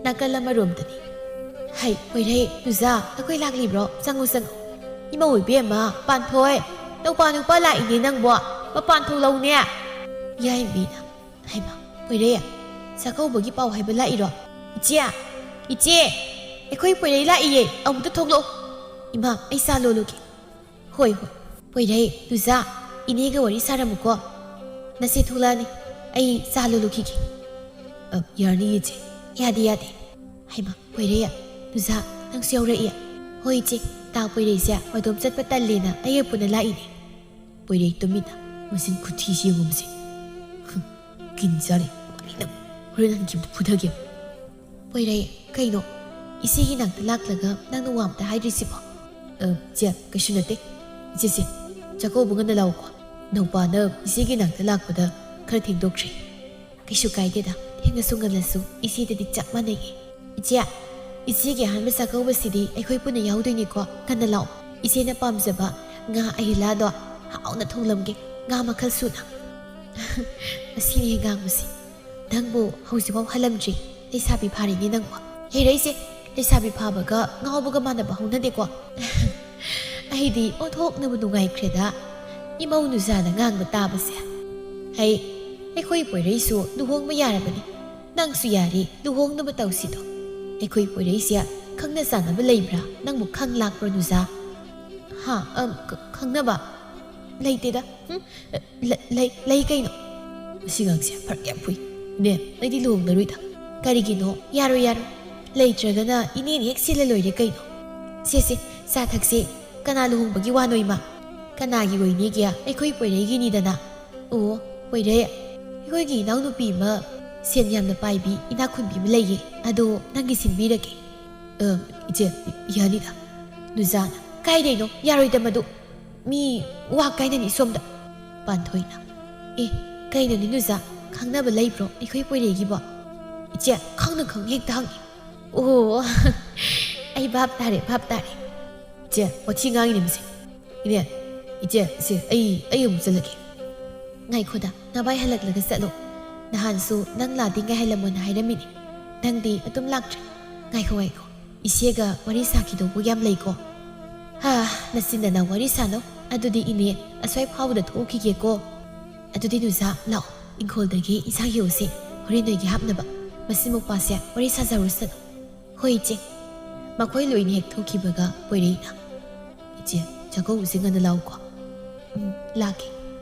ꯅꯥꯀꯜ ꯑꯃꯔꯣꯝꯗꯅꯤ꯫ ꯍꯩ, ꯄꯣꯏꯔꯩ, ꯇꯨꯖꯥ, ꯅꯈꯣꯏ ꯂꯥꯛꯂꯤꯕ꯭ꯔꯣ? ꯆꯪꯉꯨ, ꯆꯪꯉꯨ꯫ ꯏꯃꯧ ꯏꯕꯦꯝꯃ, ꯄꯥꯟꯊꯣꯏ, ꯅꯧꯄꯥ ꯅꯨꯄꯥ ꯂꯥꯛꯏꯅꯦ ꯅꯪꯕꯣ꯫ ꯃꯄꯥꯟ ꯊꯣꯛꯂꯧꯅꯦ꯫ ꯌꯥꯏꯃꯕꯤꯅ, ꯍꯩꯃꯥ, ꯄꯣꯏꯔꯩ, ꯆꯥꯛꯀꯧꯕꯒꯤ ꯄꯥꯎ ꯍꯥꯏꯕ ꯂꯥꯛꯏꯔꯣ? ꯏꯆꯦ, ꯏꯆꯦ, ꯑꯩꯈꯣꯏ ꯄꯣꯏꯔꯩ ꯂꯥꯛꯏꯌꯦ, ꯑꯃꯨꯛꯇ ꯊꯣꯛꯂꯛꯑꯣ꯫ ꯏꯃꯥ, ꯑꯩ ꯆꯥ ꯂꯣꯜꯂꯨꯒꯦ꯫ ꯍꯣꯏ, ꯍꯣꯏ꯫ ꯄꯣꯏꯔꯩ, ꯇꯨꯖꯥ, ꯏꯅꯦꯒ ꯋꯥꯔꯤ ꯁꯥꯔꯝꯃꯨꯀꯣ꯫ ꯅꯆꯦ ꯊꯣꯛꯂꯛꯑꯅꯤ, ꯑꯩ ꯆꯥ ꯂꯣꯜꯂꯨꯈꯤꯒꯦ꯫ ꯑ, ꯌꯥꯔꯅꯤ, ꯏꯆꯦ꯫ ꯌꯥꯗꯦ, ꯌꯥꯗꯦ꯫ ꯍꯩꯃꯥ, ꯄꯣꯏꯔꯩ, ꯇꯨꯖꯥ, ꯅꯪꯁꯨ ꯌꯥꯎꯔꯛꯏ? ꯍꯣꯏ, ꯏꯆꯦ, ꯇꯥ ꯄꯣꯏꯔꯩꯁꯦ ꯃꯇꯣꯝ ꯆꯠꯄ ꯇꯜꯂꯦꯅ ꯑꯩꯒ ꯄꯨꯟꯅ ꯂꯥꯛꯏꯅꯦ꯫ ꯄꯣꯏꯔꯩ ꯇꯨꯃꯤꯟꯅ, ꯃꯆꯤꯟ ꯈꯨꯊꯤꯁꯤ ꯌꯦꯡꯉꯨ ꯃꯁꯤ꯫ ꯍꯨꯝ, ꯀꯤꯟ ꯆꯥꯔꯦ꯫ ꯀꯔꯤꯅꯣ? ꯍꯣꯔꯦꯟ ꯍꯟꯈꯤꯕꯗ ꯐꯨꯊꯒꯦ꯫ ꯄꯣꯏꯔꯩ, ꯀꯩꯅꯣ? ꯏꯆꯦꯒꯤ ꯅꯥꯛꯇ ꯂꯥꯛꯂꯒ ꯅꯪꯅ ꯋꯥ ꯑꯝꯇ ꯍꯥꯏꯗ꯭ꯔꯤꯁꯤꯕꯣ? ꯑ, ꯆꯦ, ꯀꯩꯁꯨ ꯅꯠꯇꯦ꯫ ꯏꯆꯦꯁꯦ, ꯆꯥꯛꯀꯧꯕ ꯉꯟꯅ ꯂꯥꯛꯎꯀꯣ꯫ ꯅꯧꯄꯥꯅ ꯏꯆꯦꯒꯤ ꯅꯥꯛꯇ ꯂꯥꯛꯄꯗ ꯈꯔ ꯊꯦꯡꯗꯣꯛꯈ꯭ꯔꯦ꯫ ꯀꯩꯁꯨ ꯀꯥꯏꯗꯦꯗ, ꯊꯦꯡꯉꯁꯨ ꯉꯜꯂꯁꯨ ꯏꯆꯦꯗꯗꯤ ꯆꯞ ꯃꯥꯟꯅꯩꯌꯦ꯫ ꯏꯆꯦ, ꯏꯆꯦꯒꯤ ꯑꯍꯥꯟꯕ ꯆꯥꯛꯀꯧꯕꯁꯤꯗꯤ ꯑꯩꯈꯣꯏ ꯄꯨꯟꯅ ꯌꯥꯎꯗꯣꯏꯅꯤꯀꯣ꯫ ꯉꯟꯅ ꯂꯥꯛꯑꯣ꯫ ꯏꯆꯦꯅ ꯄꯥꯝꯖꯕ ꯉꯥ ꯑꯍꯤꯂꯥꯗꯣ ꯍꯥꯎꯅ ꯊꯣꯡꯂꯝꯒꯦ꯫ ꯉꯥ ꯃꯈꯜ ꯁꯨꯅ꯫ ꯑꯁꯤꯅꯤ ꯉꯥꯡꯕꯁꯤ꯫ ꯅꯪꯕꯨ ꯍꯧꯖꯤꯛꯐꯥꯎ ꯍꯜꯂꯝꯗ꯭ꯔꯤ꯫ ꯂꯩꯁꯥꯕꯤ ꯐꯥꯔꯤꯅꯦ ꯅꯪꯕꯨ꯫ ꯍꯦꯔꯩꯁꯦ, ꯂꯩꯁꯥꯕꯤ ꯐꯥꯕꯒ ꯉꯥꯎꯕꯒ ꯃꯥꯟꯅꯕ ꯍꯧꯅꯗꯦꯀꯣ꯫ ꯑꯩꯗꯤ ꯑꯣꯟꯊꯣꯛꯅꯕꯨ ꯅꯨꯡꯉꯥꯏꯈ꯭ꯔꯦꯗ, ꯏꯃꯧ ꯅꯨꯖꯥꯅ ꯉꯥꯡꯕ ꯇꯥꯕꯁꯦ꯫ ꯍꯩ, ꯑꯩꯈꯣꯏ ꯄꯣꯏꯔꯩꯁꯨ ꯂꯨꯍꯣꯡꯕ ꯌꯥꯔꯕꯅꯤ꯫ ꯅꯪꯁꯨ ꯌꯥꯔꯤ, ꯂꯨꯍꯣꯡꯅꯕ ꯇꯧꯁꯤꯗꯣ꯫ ꯑꯩꯈꯣꯏ ꯄꯣꯏꯔꯩꯁꯦ ꯈꯪꯅ ꯆꯥꯟꯅꯕ ꯂꯩꯕ꯭ꯔꯥ? ꯅꯪꯕꯨ ꯈꯪ ꯂꯥꯛꯄ꯭ꯔꯣ, ꯅꯨꯖꯥ? ꯍꯥ? ꯑꯝ, ꯈ-, ꯈꯪꯅꯕ? ꯂꯩꯇꯦꯗ꯫ ꯍꯨꯝ? ꯂꯩ, ꯂꯩ, ꯂꯩ ꯀꯩꯅꯣ? ꯃꯁꯤ ꯉꯥꯡꯁꯦ ꯐꯔꯛ ꯌꯥꯝ ꯐꯨꯏ꯫ ꯏꯅꯦ, ꯑꯩꯗꯤ ꯂꯨꯍꯣꯡꯉꯔꯣꯏꯗ꯫ ꯀꯔꯤꯒꯤꯅꯣ? ꯌꯥꯔꯣꯏ, ꯌꯥꯔꯣꯏ꯫ ꯂꯩꯇ꯭ꯔꯒꯅ ꯏꯅꯦꯅ ꯍꯦꯛ ꯁꯤꯜꯂ ꯂꯣꯏꯔꯦ ꯀꯩꯅꯣ꯫ ꯁꯦ, ꯁꯦ, ꯆꯥ ꯊꯛꯁꯦ꯫ ꯀꯅꯥ ꯂꯨꯍꯣꯡꯕꯒꯤ ꯋꯥꯅꯣ, ꯏꯃꯥ? ꯀꯅꯥꯒꯤ ꯑꯣꯏꯅꯤꯒꯦ? ꯑꯩꯈꯣꯏ ꯄꯣꯏꯔꯩꯒꯤꯅꯤꯗꯅ꯫ ꯑꯣ, ꯄꯣꯏꯔꯩ, ꯑꯩꯈꯣꯏꯒꯤ ꯏꯅꯥꯎꯅꯨꯄꯤ ꯑꯃ ꯁꯦꯟ ꯌꯥꯝꯅ ꯄꯥꯏꯕꯤ, ꯏꯅꯥꯛ ꯈꯨꯟꯕꯤ ꯑꯃ ꯂꯩꯌꯦ꯫ ꯑꯗꯣ ꯅꯪꯒꯤ ꯁꯤꯟꯕꯤꯔꯒꯦ꯫ ꯑ, ꯏꯆꯦ, ꯌꯥꯅꯤꯗ꯫ ꯅꯨꯖꯥꯅ, ꯀꯥꯏꯗꯩꯅꯣ? ꯌꯥꯔꯣꯏꯗ ꯃꯗꯨ꯫ ꯃꯤ ꯋꯥ ꯀꯥꯏꯅꯅꯤ ꯁꯣꯝꯗ꯫ ꯄꯥꯟꯊꯣꯏꯅ, ꯑꯦ, ꯀꯩꯅꯣꯅꯦ ꯅꯨꯖꯥ, ꯈꯪꯅꯕ ꯂꯩꯕ꯭ꯔꯣ ꯑꯩꯈꯣꯏ ꯄꯣꯏꯔꯩꯒꯤꯕꯣ? ꯏꯆꯦ, ꯈꯪꯅ ꯈꯪꯅ ꯍꯦꯛꯇ ꯍꯪꯉꯤ꯫ ꯑꯣ, ꯑꯩ ꯚꯥꯞ ꯇꯥꯔꯦ, ꯚꯥꯞ ꯇꯥꯔꯦ꯫ ꯏꯆꯦ, ꯋꯥꯊꯤ ꯉꯥꯡꯉꯤꯅꯦ ꯃꯁꯤ꯫ ꯏꯅꯦ, ꯏꯆꯦ, ꯁꯦ, ꯑꯩ, ꯑꯩ ꯑꯃꯨꯛ ꯆꯠꯂꯒꯦ꯫ ꯉꯥꯏꯈꯣꯗ, ꯅꯚꯥꯏ ꯍꯜꯂꯛꯂꯒ ꯆꯠꯂꯣ꯫ ꯅꯍꯥꯟꯁꯨ ꯅꯪ ꯂꯥꯛꯇꯤ ꯉꯥꯏꯍꯜꯂꯝꯃꯣꯅ ꯍꯥꯏꯔꯝꯃꯤꯅꯦ꯫ ꯅꯪꯗꯤ ꯑꯗꯨꯝ ꯂꯥꯛꯇ꯭ꯔꯦ꯫ ꯉꯥꯏꯈꯣ, ꯉꯥꯏꯈꯣ꯫ ꯏꯆꯦꯒ ꯋꯥꯔꯤ ꯁꯥꯈꯤꯗꯧꯕ ꯌꯥꯝ ꯂꯩꯀꯣ꯫ ꯍꯥ, ꯅꯆꯤꯟ ꯅꯅꯥꯎ ꯋꯥꯔꯤ ꯁꯥꯅꯧ꯫ ꯑꯗꯨꯗꯤ ꯏꯅꯦ, ꯑꯁ꯭ꯋꯥꯏ ꯐꯥꯎꯕꯗ ꯊꯣꯛꯈꯤꯒꯦꯀꯣ꯫ ꯑꯗꯨꯗꯤ ꯅꯨꯖꯥ, ꯂꯥꯛꯑꯣ, ꯏꯪꯈꯣꯜꯗꯒꯤ ꯏꯟꯁꯥꯡ ꯍꯦꯛꯎꯁꯤ, ꯍꯣꯔꯦꯟ ꯅꯣꯏꯒꯤ ꯍꯥꯞꯅꯕ꯫ ꯃꯁꯤ ꯃꯧꯄꯥꯁꯦ ꯋꯥꯔꯤ ꯁꯥꯖꯔꯨꯁꯅꯨ꯫ ꯍꯣꯏ, ꯏꯆꯦ꯫ ꯃꯈꯣꯏ ꯂꯣꯏꯅ ꯍꯦꯛ ꯊꯣꯛꯈꯤꯕꯒ ꯄꯣꯏꯔꯩꯅ, "ꯏꯆꯦ, ꯆꯥꯛꯀꯧꯕꯁꯦ ꯉꯟꯅ ꯂꯥꯛꯎꯀꯣ꯫" "ꯎꯝ, ꯂꯥꯛꯀꯦ꯫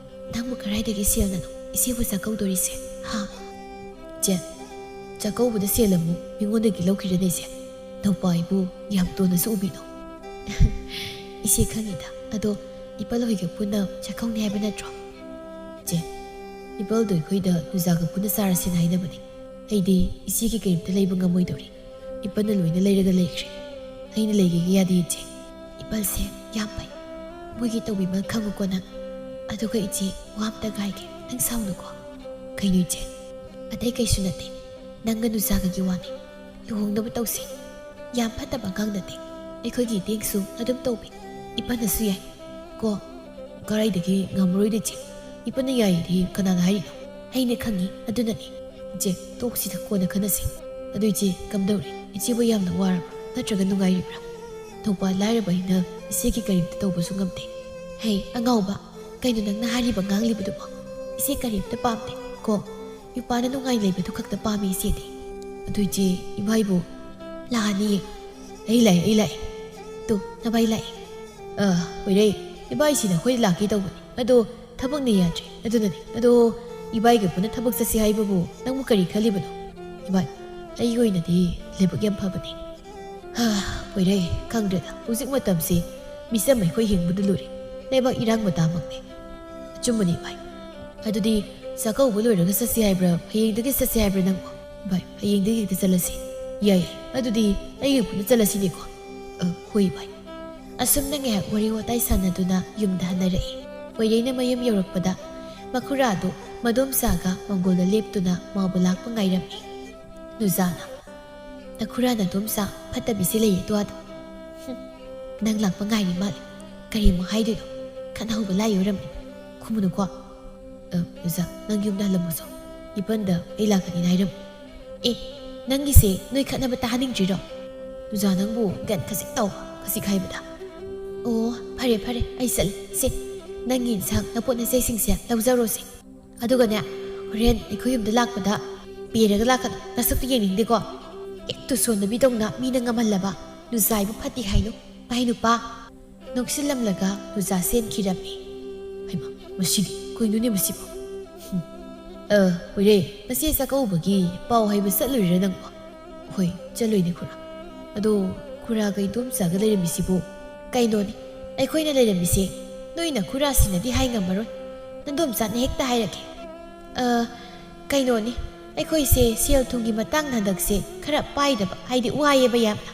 ꯅꯪꯕꯨ ꯀꯗꯥꯏꯗꯒꯤ ꯁꯦꯜꯅꯅꯣ ꯏꯆꯦꯕꯨ ꯆꯥꯛꯀꯧꯗꯣꯔꯤꯁꯦ, ꯍꯥ?" "ꯏꯆꯦ, ꯆꯥꯛꯀꯧꯕꯗ ꯁꯦꯜ ꯑꯃꯨꯛ ꯃꯤꯉꯣꯟꯗꯒꯤ ꯂꯧꯈꯤꯔꯅꯦ ꯏꯆꯦ꯫ ꯅꯧꯄꯥ ꯑꯩꯕꯨ ꯌꯥꯝ ꯇꯣꯟꯅꯁꯨ ꯎꯕꯤꯅꯣ꯫" "ꯏꯆꯦ ꯈꯪꯉꯤꯗ, ꯑꯗꯣ ꯏꯄꯜ ꯍꯣꯏꯒ ꯄꯨꯟꯅ ꯆꯥꯛꯀꯧꯅꯤ ꯍꯥꯏꯕ ꯅꯠꯇ꯭ꯔꯣ?" "ꯏꯆꯦ, ꯏꯄꯜꯗꯣ ꯑꯩꯈꯣꯏꯗ ꯅꯨꯖꯥꯒ ꯄꯨꯟꯅ ꯆꯥꯔꯁꯦꯅ ꯍꯥꯏꯅꯕꯅꯤ꯫ ꯑꯩꯗꯤ ꯏꯆꯦꯒꯤ ꯀꯔꯤꯝꯇ ꯂꯩꯕ ꯉꯝꯃꯣꯏꯗꯧꯔꯤ꯫ ꯏꯄꯜꯅ ꯂꯣꯏꯅ ꯂꯩꯔꯒ ꯂꯩꯈ꯭ꯔꯦ꯫ ꯑꯩꯅ ꯂꯩꯒꯦꯒ ꯌꯥꯗꯦ ꯏꯆꯦ꯫ ꯏꯄꯜꯁꯦ ꯌꯥꯝ ꯐꯩ꯫ ꯃꯣꯏꯒꯤ ꯇꯧꯕꯤꯃꯜ ꯈꯪꯉꯨꯀꯣ ꯅꯪ꯫ ꯑꯗꯨꯒ ꯏꯆꯦ, ꯋꯥ ꯑꯝꯇꯒ ꯍꯥꯏꯒꯦ, ꯅꯪ ꯁꯥꯎꯅꯨꯀꯣ꯫" "ꯀꯩꯅꯣ ꯏꯆꯦ?" "ꯑꯇꯩ ꯀꯩꯁꯨ ꯅꯠꯇꯦ, ꯅꯪꯒ ꯅꯨꯖꯥꯒꯒꯤ ꯋꯥꯅꯤ꯫ ꯂꯨꯍꯣꯡꯅꯕ ꯇꯧꯁꯦ꯫ ꯌꯥꯝ ꯐꯠꯇꯕ ꯑꯉꯥꯡ ꯅꯠꯇꯦ꯫ ꯑꯩꯈꯣꯏꯒꯤ ꯏꯇꯦꯡꯁꯨ ꯑꯗꯨꯝ ꯇꯧꯕꯤ꯫ ꯏꯄꯜꯅꯁꯨ ꯌꯥꯏ ꯀꯣ꯫" "ꯀꯗꯥꯏꯗꯒꯤ ꯉꯝꯃꯔꯣꯏꯗ ꯏꯆꯦ꯫ ꯏꯄꯜꯅ ꯌꯥꯏꯗꯤ ꯀꯅꯥꯅ ꯍꯥꯏꯔꯤꯅꯣ?" "ꯑꯩꯅ ꯈꯪꯉꯤ, ꯑꯗꯨꯅꯅꯤ꯫ "ꯏꯆꯦ, ꯇꯣꯛꯁꯤꯗ, ꯀꯣꯟꯅ ꯈꯟꯅꯁꯤ꯫ ꯑꯗꯨ ꯏꯆꯦ, ꯀꯝꯗꯧꯔꯦ? ꯏꯆꯦꯕꯨ ꯌꯥꯝꯅ ꯋꯥꯔꯕ꯭ꯔꯥ? ꯅꯠꯇ꯭ꯔꯒ ꯅꯨꯡꯉꯥꯏꯔꯤꯕ꯭ꯔꯥ? ꯊꯧꯕꯥꯜ ꯂꯥꯏꯔꯕ ꯑꯩꯅ ꯏꯆꯦꯒꯤ ꯀꯔꯤꯝꯇ ꯇꯧꯕꯁꯨ ꯉꯝꯗꯦ꯫" "ꯍꯩ, ꯑꯉꯥꯎꯕ, ꯀꯩꯅꯣ ꯅꯪꯅ ꯍꯥꯏꯔꯤꯕ ꯉꯥꯡꯂꯤꯕꯗꯨꯕꯣ? ꯏꯆꯦ ꯀꯔꯤꯝꯇ ꯄꯥꯝꯗꯦ ꯀꯣ꯫ ꯏꯄꯥꯅ ꯅꯨꯡꯉꯥꯏ ꯂꯩꯕꯗꯨ ꯈꯛꯇ ꯄꯥꯝꯃꯤ ꯏꯆꯦꯗꯤ꯫" "ꯑꯗꯨ ꯏꯆꯦ, ꯏꯕꯥꯏꯕꯨ?" "ꯂꯥꯛꯑꯅꯤꯌꯦ꯫" "ꯑꯩ ꯂꯥꯛꯑꯦ, ꯑꯩ ꯂꯥꯛꯑꯦ꯫ ꯇꯨ, ꯅꯕꯥꯏ ꯂꯥꯛꯑꯦ꯫ ꯑ, ꯍꯣꯏꯔꯦ, ꯏꯕꯥꯏꯁꯤ ꯅꯈꯣꯏꯗ ꯂꯥꯛꯀꯦ ꯇꯧꯕꯅꯤ꯫ ꯑꯗꯣ ꯊꯕꯛꯅ ꯌꯥꯗ꯭ꯔꯦ꯫ ꯑꯗꯨꯅꯅꯦ꯫ ꯑꯗꯣ ꯏꯕꯥꯏꯒ ꯄꯨꯟꯅ ꯊꯕꯛ ꯆꯠꯁꯤ ꯍꯥꯏꯕꯕꯨ ꯅꯪꯕꯨ ꯀꯔꯤ ꯈꯜꯂꯤꯕꯅꯣ? ꯏꯕꯥꯏ, ꯑꯩꯒꯤ ꯑꯣꯏꯅꯗꯤ ꯂꯥꯏꯕꯛ ꯌꯥꯝ ꯐꯕꯅꯦ꯫" "ꯍꯥ, ꯍꯣꯏꯔꯦ, ꯈꯪꯗ꯭ꯔꯦꯗ꯫ ꯍꯧꯖꯤꯛ ꯃꯇꯝꯁꯤ ꯃꯤꯆꯝ ꯑꯩꯈꯣꯏ ꯍꯤꯡꯕꯗ ꯂꯨꯔꯦ꯫ ꯂꯩꯕꯥꯛ ꯏꯔꯥꯡ ꯃꯇꯥꯃꯛꯅꯦ꯫" "ꯑꯆꯨꯝꯕꯅꯤ ꯏꯕꯥꯏ꯫ ꯑꯗꯨꯗꯤ ꯆꯥꯛꯀꯧꯕ ꯂꯣꯏꯔꯒ ꯆꯠꯁꯤ ꯍꯥꯏꯕ꯭ꯔꯥ, ꯍꯌꯦꯡꯗꯒꯤ ꯆꯠꯁꯤ ꯍꯥꯏꯕ꯭ꯔꯥ ꯅꯪꯕꯣ?" "ꯏꯕꯥꯏ, ꯍꯌꯦꯡꯗꯒꯤ ꯍꯦꯛꯇ ꯆꯠꯂꯁꯤ꯫" "ꯌꯥꯏ, ꯌꯥꯏ꯫ ꯑꯗꯨꯗꯤ ꯑꯩꯒ ꯄꯨꯟꯅ ꯆꯠꯂꯁꯤꯅꯦꯀꯣ꯫" "ꯑ, ꯍꯣꯏ ꯏꯕꯥꯏ꯫" ꯑꯁꯨꯝꯅ ꯉꯥꯏꯍꯥꯛ ꯋꯥꯔꯤ ꯋꯥꯇꯥꯏ ꯁꯥꯟꯅꯗꯨꯅ ꯌꯨꯝꯗ ꯍꯟꯅꯔꯛꯏ꯫ ꯍꯣꯏꯔꯦꯅ ꯃꯌꯨꯝ ꯌꯧꯔꯛꯄꯗ ꯃꯈꯨꯔꯥꯗꯨ ꯃꯗꯣꯝꯆꯥꯒ ꯃꯪꯒꯣꯜꯗ ꯂꯦꯞꯇꯨꯅ ꯃꯥꯕꯨ ꯂꯥꯛꯄ ꯉꯥꯏꯔꯝꯃꯤ꯫ ꯅꯨꯖꯥꯅ, "ꯅꯈꯨꯔꯥ ꯅꯗꯣꯝꯆꯥ ꯐꯠꯇꯕꯤꯁꯤ ꯂꯩꯌꯦ ꯑꯗꯨꯋꯥꯗ꯫ ꯍꯨꯝ, ꯅꯪ ꯂꯥꯛꯄ ꯉꯥꯏꯔꯤ ꯃꯥꯜꯂꯦ꯫ ꯀꯔꯤ ꯑꯃꯨꯛ ꯍꯥꯏꯗꯣꯏꯅꯣ? ꯈꯠꯅꯍꯧꯕ ꯂꯥꯏ ꯑꯣꯏꯔꯝꯃꯦ꯫ ꯈꯨꯝꯃꯨꯅꯨꯀꯣ꯫ ꯑ, ꯅꯨꯖꯥ, ꯅꯪ ꯌꯨꯝꯗ ꯍꯜꯂꯝꯃꯨꯁꯣ꯫ ꯏꯄꯟꯗ ꯑꯩ ꯂꯥꯛꯀꯅꯤꯅ ꯍꯥꯏꯔꯝꯃꯨ꯫" "ꯑꯦ, ꯅꯪꯒꯤꯁꯦ ꯅꯣꯏ ꯈꯠꯅꯕ ꯇꯥꯍꯟꯅꯤꯡꯗ꯭ꯔꯤꯔꯣ? ꯅꯨꯖꯥ, ꯅꯪꯕꯨ ꯒ꯭ꯌꯥꯟ ꯈꯖꯤꯛ ꯇꯧ, ꯈꯖꯤꯛ ꯍꯥꯏꯕꯗ꯫" "ꯑꯣ, ꯐꯔꯦ, ꯐꯔꯦ, ꯑꯩ ꯆꯠꯂꯦ꯫ ꯁꯦ, ꯅꯪꯒꯤ ꯏꯟꯁꯥꯡ, ꯅꯄꯣꯠ ꯅꯆꯩꯁꯤꯡꯁꯦ ꯂꯧꯖꯔꯣꯁꯦ꯫ ꯑꯗꯨꯒꯅꯦ, ꯍꯣꯔꯦꯟ ꯑꯩꯈꯣꯏ ꯌꯨꯝꯗ ꯂꯥꯛꯄꯗ ꯄꯦꯔꯒ ꯂꯥꯛꯀꯅꯨ, ꯅꯁꯛꯇꯨ ꯌꯦꯡꯅꯤꯡꯗꯦꯀꯣ꯫ ꯍꯦꯛ ꯇꯨꯁꯣꯟꯅꯕꯤꯗꯧꯅ ꯃꯤꯅ ꯉꯝꯍꯜꯂꯕ, ꯅꯨꯖꯥꯏꯕꯨ ꯐꯠꯇꯦ ꯍꯥꯏꯅꯨ, ꯃꯥꯏ ꯅꯨꯄꯥ꯫" ꯅꯣꯛꯁꯤꯜꯂꯝꯂꯒ ꯅꯨꯖꯥ ꯆꯦꯟꯈꯤꯔꯝꯃꯤ꯫ ꯍꯩꯃꯥ, ꯃꯁꯤꯗꯤ ꯀꯩꯅꯣꯅꯦ ꯃꯁꯤꯕꯣ? ꯍꯨꯝ꯫ "ꯑ, ꯍꯣꯏꯔꯦ, ꯃꯁꯤ ꯆꯥꯛꯀꯧꯕꯒꯤ ꯄꯥꯎ ꯍꯥꯏꯕ ꯆꯠꯂꯨꯔꯤꯔꯥ ꯅꯪꯕꯣ?" "ꯍꯣꯏ, ꯆꯠꯂꯨꯏꯅꯦ ꯈꯨꯔꯥ꯫ ꯑꯗꯣ ꯈꯨꯔꯥꯒ ꯏꯗꯣꯝꯆꯥꯒ ꯂꯩꯔꯝꯃꯤꯁꯤꯕꯨ?" "ꯀꯩꯅꯣꯅꯦ, ꯑꯩꯈꯣꯏꯅ ꯂꯩꯔꯝꯃꯤꯁꯦ ꯅꯣꯏ ꯅꯈꯨꯔꯥꯁꯤꯡꯅꯗꯤ ꯍꯥꯏ ꯉꯝꯃꯔꯣꯏ꯫ ꯅꯗꯣꯝꯆꯥꯅ ꯍꯦꯛꯇ ꯍꯥꯏꯔꯛꯀꯦ꯫" "ꯑ, ꯀꯩꯅꯣꯅꯦ, ꯑꯩꯈꯣꯏꯁꯦ ꯁꯦꯜ ꯊꯨꯝꯒꯤ ꯃꯇꯥꯡꯗ ꯍꯟꯗꯛꯁꯦ ꯈꯔ ꯄꯥꯏꯗꯕ, ꯍꯥꯏꯗꯤ ꯋꯥꯏꯌꯦꯕ ꯌꯥꯝꯅ꯫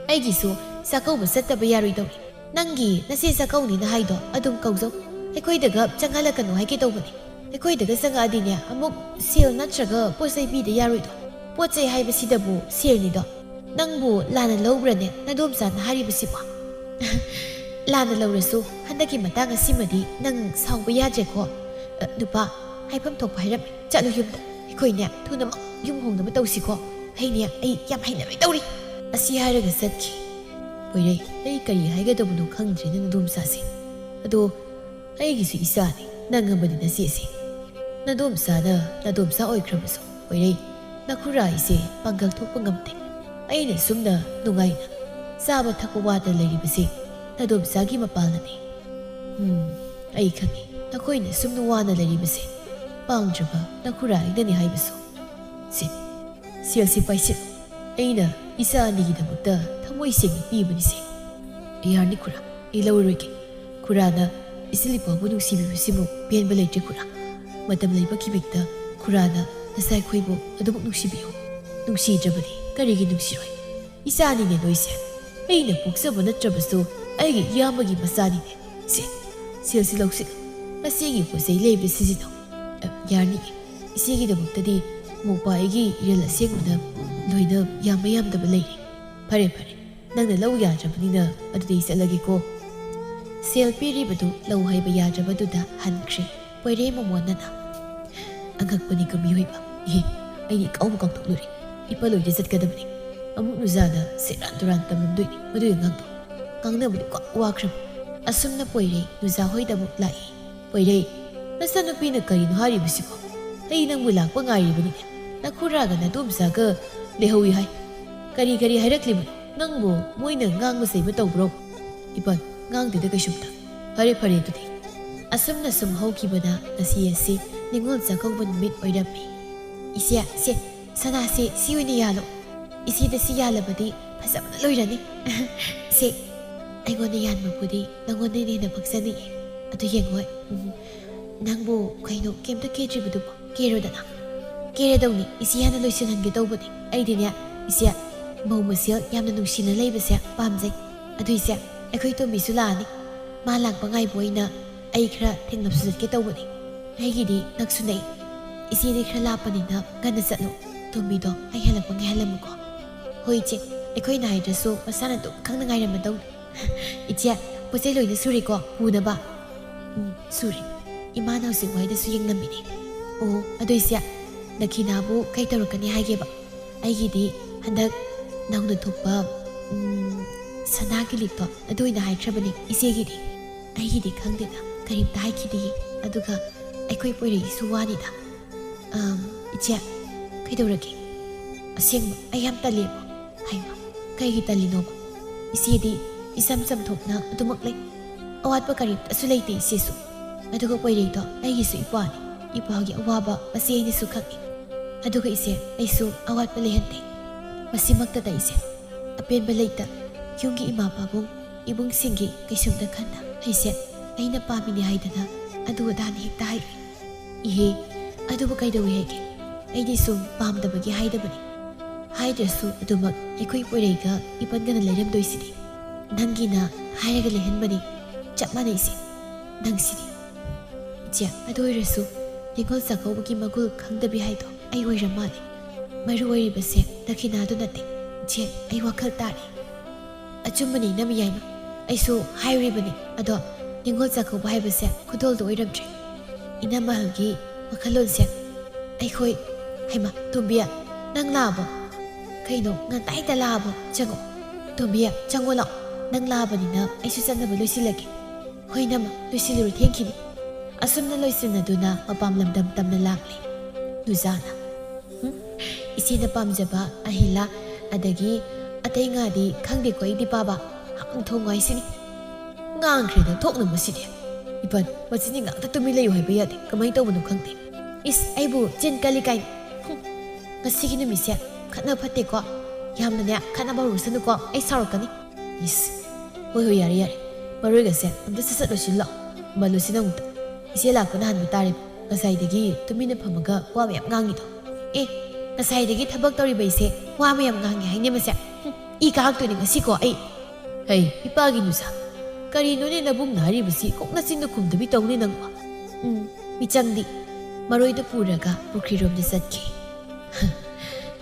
ꯑꯩꯒꯤꯁꯨ ꯆꯥꯛꯀꯧꯕ ꯆꯠꯇꯕ ꯌꯥꯔꯣꯏꯗꯧꯔꯤ꯫ ꯅꯪꯒꯤ ꯅꯆꯦ ꯆꯥꯛꯀꯧꯅꯤꯅ ꯍꯥꯏꯗꯣ ꯑꯗꯨꯝ ꯀꯧꯖꯧ꯫ ꯑꯩꯈꯣꯏꯗꯒ ꯆꯪꯍꯜꯂꯛꯀꯅꯨ ꯍꯥꯏꯒꯦ ꯇꯧꯕꯅꯦ꯫ ꯑꯩꯈꯣꯏꯗꯒ ꯆꯪꯉꯛꯑꯗꯤꯅꯦ, ꯑꯃꯨꯛ ꯁꯦꯜ ꯅꯠꯇ꯭ꯔꯒ ꯄꯣꯠ ꯆꯩ ꯄꯤꯗ ꯌꯥꯔꯣꯏꯗꯣ꯫ ꯄꯣꯠ ꯆꯩ ꯍꯥꯏꯕꯁꯤꯗꯕꯨ ꯁꯦꯜꯅꯤꯗꯣ꯫ ꯅꯪꯕꯨ ꯂꯥꯟꯅ ꯂꯧꯕ꯭ꯔꯅꯦ ꯅꯗꯣꯝꯆꯥꯅ ꯍꯥꯏꯔꯤꯕꯁꯤꯕꯣ?" "ꯂꯥꯟꯅ ꯂꯧꯔꯁꯨ ꯍꯟꯗꯛꯀꯤ ꯃꯇꯥꯡ ꯑꯁꯤꯃꯗꯤ ꯅꯪ ꯁꯥꯎꯕ ꯌꯥꯗ꯭ꯔꯦꯀꯣ꯫ ꯑ, ꯅꯨꯄꯥ, ꯍꯥꯏꯐꯝ ꯊꯣꯛꯄ ꯍꯥꯏꯔꯝꯃꯦ꯫ ꯆꯠꯂꯨ ꯌꯨꯝꯗ꯫ ꯑꯩꯈꯣꯏꯅꯦ ꯊꯨꯅꯃꯛ ꯌꯨꯝ ꯍꯣꯡꯅꯕ ꯇꯧꯁꯤꯀꯣ꯫ ꯑꯩꯅꯦ ꯑꯩ ꯌꯥꯝ ꯍꯩꯅꯔꯣꯏ ꯇꯧꯔꯤ꯫ ꯑꯁꯤ ꯍꯥꯏꯔꯒ ꯆꯠꯈꯤ꯫ ꯄꯣꯏꯔꯩ, ꯑꯩ ꯀꯔꯤ ꯍꯥꯏꯒꯗꯕꯅꯣ ꯈꯪꯗ꯭ꯔꯦꯅ ꯅꯗꯣꯝꯆꯥꯁꯦ꯫ ꯑꯗꯣ ꯑꯩꯒꯤꯁꯨ ꯏꯆꯥꯅꯤ, ꯅꯪ ꯑꯃꯗꯤ ꯅꯆꯦꯁꯦ꯫ ꯅꯗꯣꯝꯆꯥꯅ ꯅꯗꯣꯝꯆꯥ ꯑꯣꯏꯈ꯭ꯔꯕꯁꯨ ꯄꯣꯏꯔꯩ, ꯅꯈꯨꯔꯥ ꯑꯩꯁꯦ ꯄꯥꯡꯒꯜ ꯊꯣꯛꯄ ꯉꯝꯗꯦ꯫ ꯑꯩꯅ ꯁꯨꯝꯅ ꯅꯨꯡꯉꯥꯏꯅ ꯆꯥꯕ ꯊꯛꯄ ꯋꯥꯗꯅ ꯂꯩꯔꯤꯕꯁꯦ ꯅꯗꯣꯝꯆꯥꯒꯤ ꯃꯄꯥꯜꯅꯅꯤ꯫ ꯎꯝ, ꯑꯩ ꯈꯪꯉꯤ, ꯅꯈꯣꯏꯅ ꯁꯨꯝꯅ ꯋꯥꯅ ꯂꯩꯔꯤꯕꯁꯦ ꯄꯥꯡꯗ꯭ꯔꯕ ꯅꯈꯨꯔꯥ ꯑꯩꯅꯅꯤ ꯍꯥꯏꯕꯁꯨ꯫ ꯁꯤ, ꯁꯦꯜꯁꯤ ꯄꯥꯏꯁꯤꯜꯂꯨ꯫ ꯑꯩꯅ ꯏꯆꯥ ꯑꯅꯤꯒꯤꯗꯃꯛꯇ ꯊꯃꯣꯏ ꯁꯦꯡꯅ ꯄꯤꯕꯅꯤꯁꯦ꯫ ꯌꯥꯔꯅꯤ ꯈꯨꯔꯥ, ꯑꯩ ꯂꯧꯔꯔꯣꯏꯒꯦ꯫ ꯈꯨꯔꯥꯅ ꯏꯆꯤꯜ ꯏꯄꯥꯕꯨ ꯅꯨꯡꯁꯤꯕꯤꯕꯁꯤꯃꯨꯛ ꯄꯦꯟꯕ ꯂꯩꯇ꯭ꯔꯦ ꯈꯨꯔꯥ꯫ ꯃꯇꯝ ꯂꯩꯕ ꯈꯤꯕꯤꯛꯇ ꯈꯨꯔꯥꯅ ꯅꯆꯥꯏꯈꯣꯏꯕꯨ ꯑꯗꯨꯃꯛ ꯅꯨꯡꯁꯤꯕꯤꯌꯨ꯫ ꯅꯨꯡꯁꯤꯗ꯭ꯔꯕꯗꯤ ꯀꯔꯤꯒꯤ ꯅꯨꯡꯁꯤꯔꯣꯏ? ꯏꯆꯥꯅꯤꯅꯦ ꯅꯣꯏꯁꯦ꯫ ꯑꯩꯅ ꯄꯣꯛꯆꯕ ꯅꯠꯇ꯭ꯔꯕꯁꯨ ꯑꯩꯒꯤ ꯏꯌꯥꯝꯕꯒꯤ ꯃꯆꯥꯅꯤꯅꯦ꯫ ꯁꯦ, ꯁꯦꯜꯁꯤ ꯂꯧꯁꯤꯜꯂꯨ꯫ ꯃꯁꯤꯒꯤ ꯄꯣꯠ ꯆꯩ ꯂꯩꯕꯗ ꯁꯤꯖꯤꯟꯅꯧ꯫ ꯑ, ꯌꯥꯔꯅꯤꯌꯦ꯫ ꯏꯆꯦꯒꯤꯗꯃꯛꯇꯗꯤ ꯃꯣꯄꯥ ꯑꯩꯒꯤ ꯏꯔꯜ ꯑꯁꯦꯡꯕꯗ ꯂꯣꯏꯅ ꯌꯥꯝꯕ ꯌꯥꯝꯗꯕ ꯂꯩꯔꯦ꯫ ꯐꯔꯦ, ꯐꯔꯦ꯫ ꯅꯪꯅ ꯂꯧ ꯌꯥꯗ꯭ꯔꯕꯅꯤꯅ ꯑꯗꯨꯗꯤ ꯑꯩ ꯆꯠꯂꯒꯦꯀꯣ꯫ ꯁꯦꯜ ꯄꯤꯔꯤꯕꯗꯨ ꯂꯧ ꯍꯥꯏꯕ ꯌꯥꯗ꯭ꯔꯕꯗꯨꯗ ꯍꯟꯈ꯭ꯔꯦ꯫ ꯄꯣꯏꯔꯦ ꯃꯃꯣꯟꯅꯅ꯫ ꯑꯉꯛꯄꯅꯤꯀꯣ ꯃꯤꯑꯣꯏꯕ꯫ ꯏꯍꯦ, ꯑꯩꯗꯤ ꯏꯀꯥꯎꯕꯨ ꯀꯥꯎꯊꯣꯛꯂꯨꯔꯦ꯫ ꯏꯄꯥꯂꯣꯏꯗ ꯆꯠꯀꯗꯕꯅꯤ꯫ ꯑꯃꯨꯛ ꯅꯨꯖꯥꯅ ꯁꯦꯔꯥꯟ ꯇꯨꯔꯥꯟ ꯇꯝꯂꯝꯗꯣꯏꯅꯤ ꯃꯗꯨꯒꯤ ꯑꯉꯥꯡꯗꯣ꯫ ꯉꯥꯡꯅꯕꯗꯨ ꯀꯣꯛ ꯋꯥꯈ꯭ꯔꯕ꯫ ꯑꯁꯨꯝꯅ ꯄꯣꯏꯔꯦ ꯅꯨꯖꯥ ꯍꯣꯏꯗ ꯑꯃꯨꯛ ꯂꯥꯛꯏ꯫ ꯄꯣꯏꯔꯦ, ꯅꯆꯥꯅꯨꯄꯤꯅ ꯀꯔꯤꯅꯣ ꯍꯥꯏꯔꯤꯕꯁꯤꯕꯣ? ꯑꯩ ꯅꯪꯕꯨ ꯂꯥꯛꯄ ꯉꯥꯏꯔꯤꯕꯅꯤꯅꯦ꯫ ꯅꯈꯨꯔꯥꯒ ꯅꯗꯣꯝꯆꯥꯒ ꯂꯩꯍꯧꯏ ꯍꯥꯏ꯫ ꯀꯔꯤ ꯀꯔꯤ ꯍꯥꯏꯔꯛꯂꯤꯕꯅꯣ? ꯅꯪꯕꯨ ꯃꯣꯏꯅ ꯉꯥꯡꯕ ꯆꯩꯕ ꯇꯧꯕ꯭ꯔꯣ? ꯏꯄꯥ, ꯉꯥꯡꯗꯦꯗ ꯀꯩꯁꯨꯝꯇ꯫ ꯐꯔꯦ ꯐꯔꯦ ꯑꯗꯨꯗꯤ꯫ ꯑꯁꯨꯝꯅ ꯁꯨꯝ ꯍꯧꯈꯤꯕꯅ ꯉꯁꯤ ꯑꯁꯤ ꯅꯤꯉꯣꯜ ꯆꯥꯛꯀꯧꯕ ꯅꯨꯃꯤꯠ ꯑꯣꯏꯔꯝꯃꯤ꯫ ꯏꯆꯦ, ꯁꯦ, ꯁꯅꯥꯁꯦ ꯁꯤ ꯑꯣꯏꯅ ꯌꯥꯜꯂꯣ꯫ ꯏꯆꯦꯗ ꯁꯤ ꯌꯥꯜꯂꯕꯗꯤ ꯐꯖꯕꯅ ꯂꯣꯏꯔꯅꯤ꯫ ꯁꯦ, ꯑꯩꯉꯣꯟꯗ ꯌꯥꯟꯕꯕꯨꯗꯤ ꯅꯉꯣꯟꯗꯅ ꯍꯦꯟꯅ ꯄꯛꯆꯅꯤꯌꯦ꯫ ꯑꯗꯨ ꯌꯦꯡꯉꯣ, ꯎꯝ, ꯅꯪꯕꯨ ꯀꯩꯅꯣ ꯀꯩꯝꯇ ꯀꯦꯗ꯭ꯔꯤꯕꯗꯨꯕꯣ? ꯀꯦꯔꯣꯗꯅ꯫ ꯀꯦꯔꯗꯧꯅꯤ, ꯏꯆꯦ ꯍꯥꯟꯅ ꯂꯣꯏꯁꯤꯜꯍꯟꯒꯦ ꯇꯧꯕꯅꯤ꯫ ꯑꯩꯗꯤꯅꯦ, ꯏꯆꯦ, ꯃꯧ ꯃꯁꯦꯜ ꯌꯥꯝꯅ ꯅꯨꯡꯁꯤꯅ ꯂꯩꯕꯁꯦ ꯄꯥꯝꯖꯩ꯫ ꯑꯗꯨ ꯏꯆꯦ, ꯑꯩꯈꯣꯏ ꯇꯣꯝꯕꯤꯁꯨ ꯂꯥꯛꯑꯅꯤ꯫ ꯃꯥ ꯂꯥꯛꯄ ꯉꯥꯏꯕ ꯑꯣꯏꯅ ꯑꯩ ꯈꯔ ꯊꯦꯡꯂꯞꯁꯨ ꯆꯠꯀꯦ ꯇꯧꯕꯅꯤ꯫ ꯑꯩꯒꯤꯗꯤ ꯅꯛꯁꯨ ꯅꯛꯏ꯫ ꯏꯆꯦꯗꯤ ꯈꯔ ꯂꯥꯞꯄꯅꯤꯅ ꯉꯟꯅ ꯆꯠꯂꯣ꯫ ꯇꯣꯝꯕꯤꯗꯣ ꯑꯩ ꯍꯜꯂꯛꯄ ꯉꯥꯏꯍꯜꯂꯝꯃꯨꯀꯣ꯫ ꯍꯣꯏ ꯏꯆꯦ, ꯑꯩꯈꯣꯏꯅ ꯍꯥꯏꯗ꯭ꯔꯁꯨ ꯃꯁꯥꯅ ꯑꯗꯨꯝ ꯈꯪꯅ ꯉꯥꯏꯔꯝꯃꯗꯧꯅꯤ꯫ ꯏꯆꯦ, ꯄꯣꯠ ꯆꯩ ꯂꯣꯏꯅ ꯁꯨꯔꯦꯀꯣ ꯄꯨꯅꯕ? ꯎꯝ, ꯁꯨꯔꯦ꯫ ꯏꯃꯥꯅ ꯍꯧꯖꯤꯛ ꯋꯥꯏꯗꯁꯨ ꯌꯦꯡꯂꯝꯃꯤꯅꯦ꯫ ꯑꯣ, ꯑꯗꯨ ꯏꯆꯦ, ꯗꯈꯤꯅꯥꯕꯨ ꯀꯩ ꯇꯧꯔꯛꯀꯅꯤ ꯍꯥꯏꯒꯦꯕ? ꯑꯩꯒꯤꯗꯤ ꯍꯟꯗꯛ ꯅꯧꯅ ꯊꯣꯛꯄ, ꯎꯝ, ꯁꯅꯥꯒꯤ ꯂꯤꯛꯇꯣ ꯑꯗꯨ ꯑꯣꯏꯅ ꯍꯥꯏꯈ꯭ꯔꯕꯅꯦ ꯏꯆꯦꯒꯤꯗꯤ꯫ ꯑꯩꯒꯤꯗꯤ ꯈꯪꯗꯦꯗ, ꯀꯔꯤꯝꯇ ꯍꯥꯏꯈꯤꯗꯦ꯫ ꯑꯗꯨꯒ ꯑꯩꯈꯣꯏ ꯄꯣꯏꯔꯩꯒꯤꯁꯨ ꯋꯥꯅꯤꯗ꯫ ꯑꯝ, ꯏꯆꯦ, ꯀꯩꯗꯧꯔꯒꯦ? ꯑꯁꯦꯡꯕ ꯑꯩ ꯌꯥꯝ ꯇꯜꯂꯦꯕ꯫ ꯍꯩꯃ, ꯀꯩꯒꯤ ꯇꯜꯂꯤꯅꯣꯕ? ꯏꯆꯦꯗꯤ ꯏꯆꯝ ꯆꯝꯊꯣꯛꯅ ꯑꯗꯨꯃꯛ ꯂꯩ꯫ ꯑꯋꯥꯠꯄ ꯀꯔꯤꯝꯇꯁꯨ ꯂꯩꯇꯦ ꯏꯆꯦꯁꯨ꯫ ꯑꯗꯨꯒ ꯄꯣꯏꯔꯩꯗꯣ ꯑꯩꯒꯤꯁꯨ ꯏꯄ꯭ꯋꯥꯅꯤ꯫ ꯏꯄ꯭ꯋꯥꯒꯤ ꯑꯋꯥꯕ ꯃꯆꯦ ꯑꯩꯅꯁꯨ ꯈꯪꯏ꯫ ꯑꯗꯨꯒ ꯏꯆꯦ, ꯑꯩꯁꯨ ꯑꯋꯥꯠꯄ ꯂꯩꯍꯟꯗꯦ꯫ ꯃꯁꯤꯃꯛꯇꯗ ꯏꯆꯦ, ꯑꯄꯦꯟꯕ ꯂꯩꯇ ꯌꯨꯝꯒꯤ ꯏꯃꯥ ꯄꯥꯕꯨꯡ, ꯏꯕꯨꯡꯁꯤꯡꯒꯤ ꯀꯩꯁꯨꯝꯗ ꯈꯟꯅ ꯑꯩꯁꯦ ꯑꯩꯅ ꯄꯥꯝꯃꯤꯅꯦ ꯍꯥꯏꯗꯅ ꯑꯗꯨ ꯑꯗꯥꯅ ꯍꯦꯛꯇ ꯍꯥꯏꯔꯛꯏ꯫ ꯏꯍꯦ, ꯑꯗꯨꯕꯨ ꯀꯩꯗꯧꯏ ꯍꯥꯏꯒꯦ? ꯑꯩꯗꯤ ꯁꯨꯝ ꯄꯥꯝꯗꯕꯒꯤ ꯍꯥꯏꯗꯕꯅꯤ꯫ ꯍꯥꯏꯗ꯭ꯔꯁꯨ ꯑꯗꯨꯃꯛ ꯑꯩꯈꯣꯏ ꯄꯣꯏꯔꯩꯒ ꯏꯄꯟꯒꯅ ꯂꯩꯔꯝꯗꯣꯏꯁꯤꯗꯤ꯫ ꯅꯪꯒꯤꯅ ꯍꯥꯏꯔꯒ ꯂꯩꯍꯟꯕꯅꯤ, ꯆꯞ ꯃꯥꯟꯅꯩꯁꯦ꯫ ꯅꯪꯁꯤꯗꯤ꯫ ꯏꯆꯦ, ꯑꯗꯨ ꯑꯣꯏꯔꯁꯨ ꯅꯤꯉꯣꯜ ꯆꯥꯛꯀꯧꯕꯒꯤ ꯃꯒꯨꯜ ꯈꯪꯗꯕꯤ ꯍꯥꯏꯗꯣ ꯑꯩ ꯑꯣꯏꯔ ꯃꯥꯜꯂꯦ꯫ ꯃꯔꯨ ꯑꯣꯏꯔꯤꯕꯁꯦ ꯗꯈꯤꯅꯥꯗꯨ ꯅꯠꯇꯦ꯫ ꯏꯆꯦ, ꯑꯩ ꯋꯥꯈꯜ ꯇꯥꯔꯦ꯫ ꯑꯆꯨꯝꯕꯅꯤ ꯏꯅꯝꯃ ꯌꯥꯏꯃ, ꯑꯩꯁꯨ ꯍꯥꯏꯔꯤꯕꯅꯤ꯫ ꯑꯗꯣ ꯅꯤꯉꯣꯜ ꯆꯥꯛꯀꯧꯕ ꯍꯥꯏꯕꯁꯦ ꯈꯨꯗꯣꯜꯗꯣ ꯑꯣꯏꯔꯝꯗ꯭ꯔꯦ꯫ ꯏꯅꯝꯃ ꯑꯍꯜꯒꯤ ꯋꯥꯈꯜꯂꯣꯟꯁꯦ ꯑꯩꯈꯣꯏ, ꯍꯩꯃ, ꯇꯣꯝꯕꯤ, ꯅꯪ ꯂꯥꯛꯑꯕꯣ? ꯀꯩꯅꯣ, ꯉꯟꯇꯥꯏꯇ ꯂꯥꯛꯑꯕꯣ? ꯆꯪꯉꯣ꯫ ꯇꯣꯝꯕꯤ, ꯆꯪꯉꯣ ꯂꯥꯛꯑꯣ꯫ ꯅꯪ ꯂꯥꯛꯑꯕꯅꯤꯅ ꯑꯩꯁꯨ ꯆꯠꯅꯕ ꯂꯣꯏꯁꯤꯜꯂꯒꯦ꯫ ꯍꯣꯏ ꯏꯅꯝꯃ, ꯂꯣꯏꯁꯤꯜꯂꯨꯔꯣ, ꯊꯦꯡꯈꯤꯅꯤ꯫ ꯑꯁꯨꯝꯅ ꯂꯣꯏꯁꯤꯟꯅꯗꯨꯅ ꯃꯄꯥꯝ ꯂꯝꯗꯝ ꯇꯝꯅ ꯂꯥꯛꯂꯦ ꯅꯨꯖꯥꯅ꯫ ꯍꯨꯝ? ꯏꯆꯦꯅ ꯄꯥꯝꯖꯕ ꯑꯍꯤꯂꯥ, ꯑꯗꯒꯤ ꯑꯇꯩ ꯉꯥꯗꯤ ꯈꯪꯗꯦꯀꯣ ꯑꯩꯗꯤ ꯄꯥꯕ, ꯍꯥꯡ ꯊꯣꯡ ꯍꯥꯏꯁꯤꯅꯤ꯫ ꯉꯥꯡꯈ꯭ꯔꯦꯗ ꯊꯣꯛꯅ ꯃꯁꯤꯗꯤ꯫ ꯏꯄꯟ, ꯃꯁꯤꯗꯤ ꯉꯥꯛꯇ ꯇꯨꯃꯤꯟ ꯂꯩꯌꯨ ꯍꯥꯏꯕ ꯌꯥꯗꯦ, ꯀꯃꯥꯏꯅ ꯇꯧꯕꯅꯣ ꯈꯪꯗꯦ꯫ ꯏꯁ, ꯑꯩꯕꯨ ꯆꯤꯟ ꯀꯜꯂꯤ ꯀꯥꯏꯅ꯫ ꯍꯨꯝ, ꯉꯁꯤꯒꯤ ꯅꯨꯃꯤꯠꯁꯦ ꯈꯠꯅ ꯐꯠꯇꯦꯀꯣ, ꯌꯥꯝꯅꯅꯦ ꯈꯠꯅꯕ ꯍꯧꯔꯨꯁꯅꯨꯀꯣ, ꯑꯩ ꯁꯥꯎꯔꯛꯀꯅꯤ꯫ ꯏꯁ, ꯍꯣꯏ ꯍꯣꯏ, ꯌꯥꯔꯦ ꯌꯥꯔꯦ, ꯃꯔꯣꯏꯒꯁꯦ ꯑꯝꯇ ꯁꯠ ꯁꯠ ꯂꯣꯏꯁꯤꯜꯂꯣ꯫ ꯃꯜꯂꯨꯁꯤ ꯅꯪ ꯑꯝꯇ꯫ ꯏꯆꯦ ꯂꯥꯛꯄꯅ ꯍꯟꯕ ꯇꯥꯔꯦ, ꯉꯁꯥꯏꯗꯒꯤ ꯇꯨꯃꯤꯟꯅ ꯐꯝꯃꯒ ꯋꯥ ꯃꯌꯥꯝ ꯉꯥꯡꯉꯤꯗꯣ꯫ ꯑꯦ, ꯉꯁꯥꯏꯗꯒꯤ ꯊꯕꯛ ꯇꯧꯔꯤꯕ ꯏꯆꯦ ꯋꯥ ꯃꯌꯥꯝ ꯉꯥꯡꯉꯦ ꯍꯥꯏꯅꯦ ꯃꯁꯦ꯫ ꯍꯨꯝ, ꯏ ꯀꯥꯔꯛꯇꯣꯏꯅꯦ ꯉꯁꯤꯀꯣ ꯑꯩ꯫ ꯍꯩ, ꯏꯄꯥꯒꯤ ꯅꯨꯆꯥ, ꯀꯔꯤꯅꯣꯅꯦ ꯅꯕꯨꯡꯅ ꯍꯥꯏꯔꯤꯕꯁꯤ? ꯀꯣꯛ ꯅꯆꯤꯟꯗ ꯈꯨꯝꯗꯕꯤ ꯇꯧꯅꯦ ꯅꯪꯕꯣ꯫ ꯎꯝ, ꯃꯤꯆꯪꯗꯤ꯫ ꯃꯔꯣꯏꯗꯨ ꯄꯨꯔꯒ ꯄꯨꯈ꯭ꯔꯤꯔꯣꯝꯗ ꯆꯠꯈꯤ꯫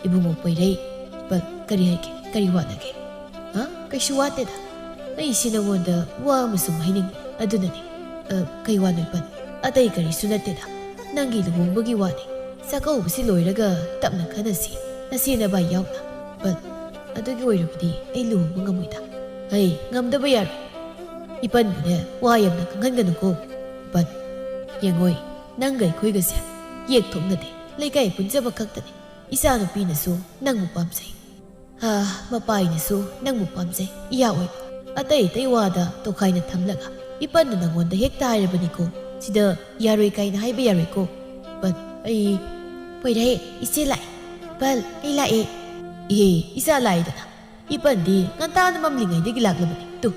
ꯏꯕꯨꯡꯉꯣ ꯄꯣꯏꯔꯩ, ꯏꯄꯟ, ꯀꯔꯤ ꯍꯥꯏꯒꯦ? ꯀꯔꯤ ꯋꯥꯠꯂꯒꯦ? ꯍꯥ? ꯀꯩꯁꯨ ꯋꯥꯠꯇꯦꯗ꯫ ꯑꯩꯁꯤ ꯅꯉꯣꯟꯗ ꯋꯥ ꯑꯃ ꯁꯨꯝ ꯍꯥꯏꯅꯤꯡꯕ, ꯑꯗꯨꯅꯅꯤ꯫ ꯑ, ꯀꯩ ꯋꯥꯅꯣ ꯏꯄꯟ? ꯑꯇꯩ ꯀꯔꯤꯁꯨ ꯅꯠꯇꯦꯗ꯫ ꯅꯪꯒꯤ ꯂꯨꯍꯣꯡꯕꯒꯤ ꯋꯥꯅꯤ꯫ ꯆꯥꯛꯀꯧꯕꯁꯤ ꯂꯣꯏꯔꯒ ꯇꯞꯅ ꯈꯟꯅꯁꯤ, ꯅꯆꯦ ꯅꯕꯥꯏ ꯌꯥꯎꯅ꯫ ꯄꯟ, ꯑꯗꯨꯒꯤ ꯑꯣꯏꯔꯕꯗꯤ ꯑꯩ ꯂꯨꯍꯣꯡꯕ ꯉꯝꯃꯣꯏꯗ꯫ ꯑꯩ ꯉꯝꯗꯕ ꯌꯥꯔꯣꯏ꯫ ꯏꯄꯟꯕꯨꯅꯦ ꯋꯥ ꯌꯥꯝꯅ ꯈꯪꯍꯟꯒꯅꯨꯀꯣ꯫ ꯄꯟ, ꯌꯦꯡꯉꯣꯏ, ꯅꯪꯒ ꯑꯩꯈꯣꯏꯒꯁꯦ ꯌꯦꯛ ꯊꯣꯛꯅꯗꯦ꯫ ꯂꯩꯀꯥꯏ ꯄꯨꯟꯖꯕ ꯈꯛꯇꯅꯤ꯫ ꯏꯆꯥꯅꯨꯄꯤꯅꯁꯨ ꯅꯪꯕꯨ ꯄꯥꯝꯖꯩ꯫ ꯑꯥ, ꯃꯄꯥꯏꯅꯁꯨ ꯅꯪꯕꯨ ꯄꯥꯝꯖꯩ, ꯏꯌꯥ ꯑꯣꯏꯕ꯫ ꯑꯇꯩ ꯑꯇꯩ ꯋꯥꯗ ꯇꯣꯈꯥꯏꯅ ꯊꯝꯂꯒ ꯏꯄꯟꯅ ꯅꯪꯉꯣꯟꯗ ꯍꯦꯛꯇ ꯍꯥꯏꯔꯕꯅꯤꯀꯣ꯫ ꯁꯤꯗ ꯌꯥꯔꯣꯏ ꯀꯥꯏꯅ ꯍꯥꯏꯕ ꯌꯥꯔꯣꯏꯀꯣ꯫ ꯄꯟ, ꯑꯩ, ꯄꯣꯏꯔꯩ, ꯏꯆꯦ ꯂꯥꯛꯑꯦ꯫ ꯄꯟ, ꯑꯩ ꯂꯥꯛꯑꯦ꯫ ꯏꯍꯦ, ꯏꯆꯥ ꯂꯥꯛꯑꯦꯗꯅ꯫ ꯏꯄꯟꯗꯤ ꯉꯟꯇꯥꯅ ꯃꯝꯂꯤꯉꯩꯗꯒꯤ ꯂꯥꯛꯂꯕꯅꯤ꯫ ꯇꯨ,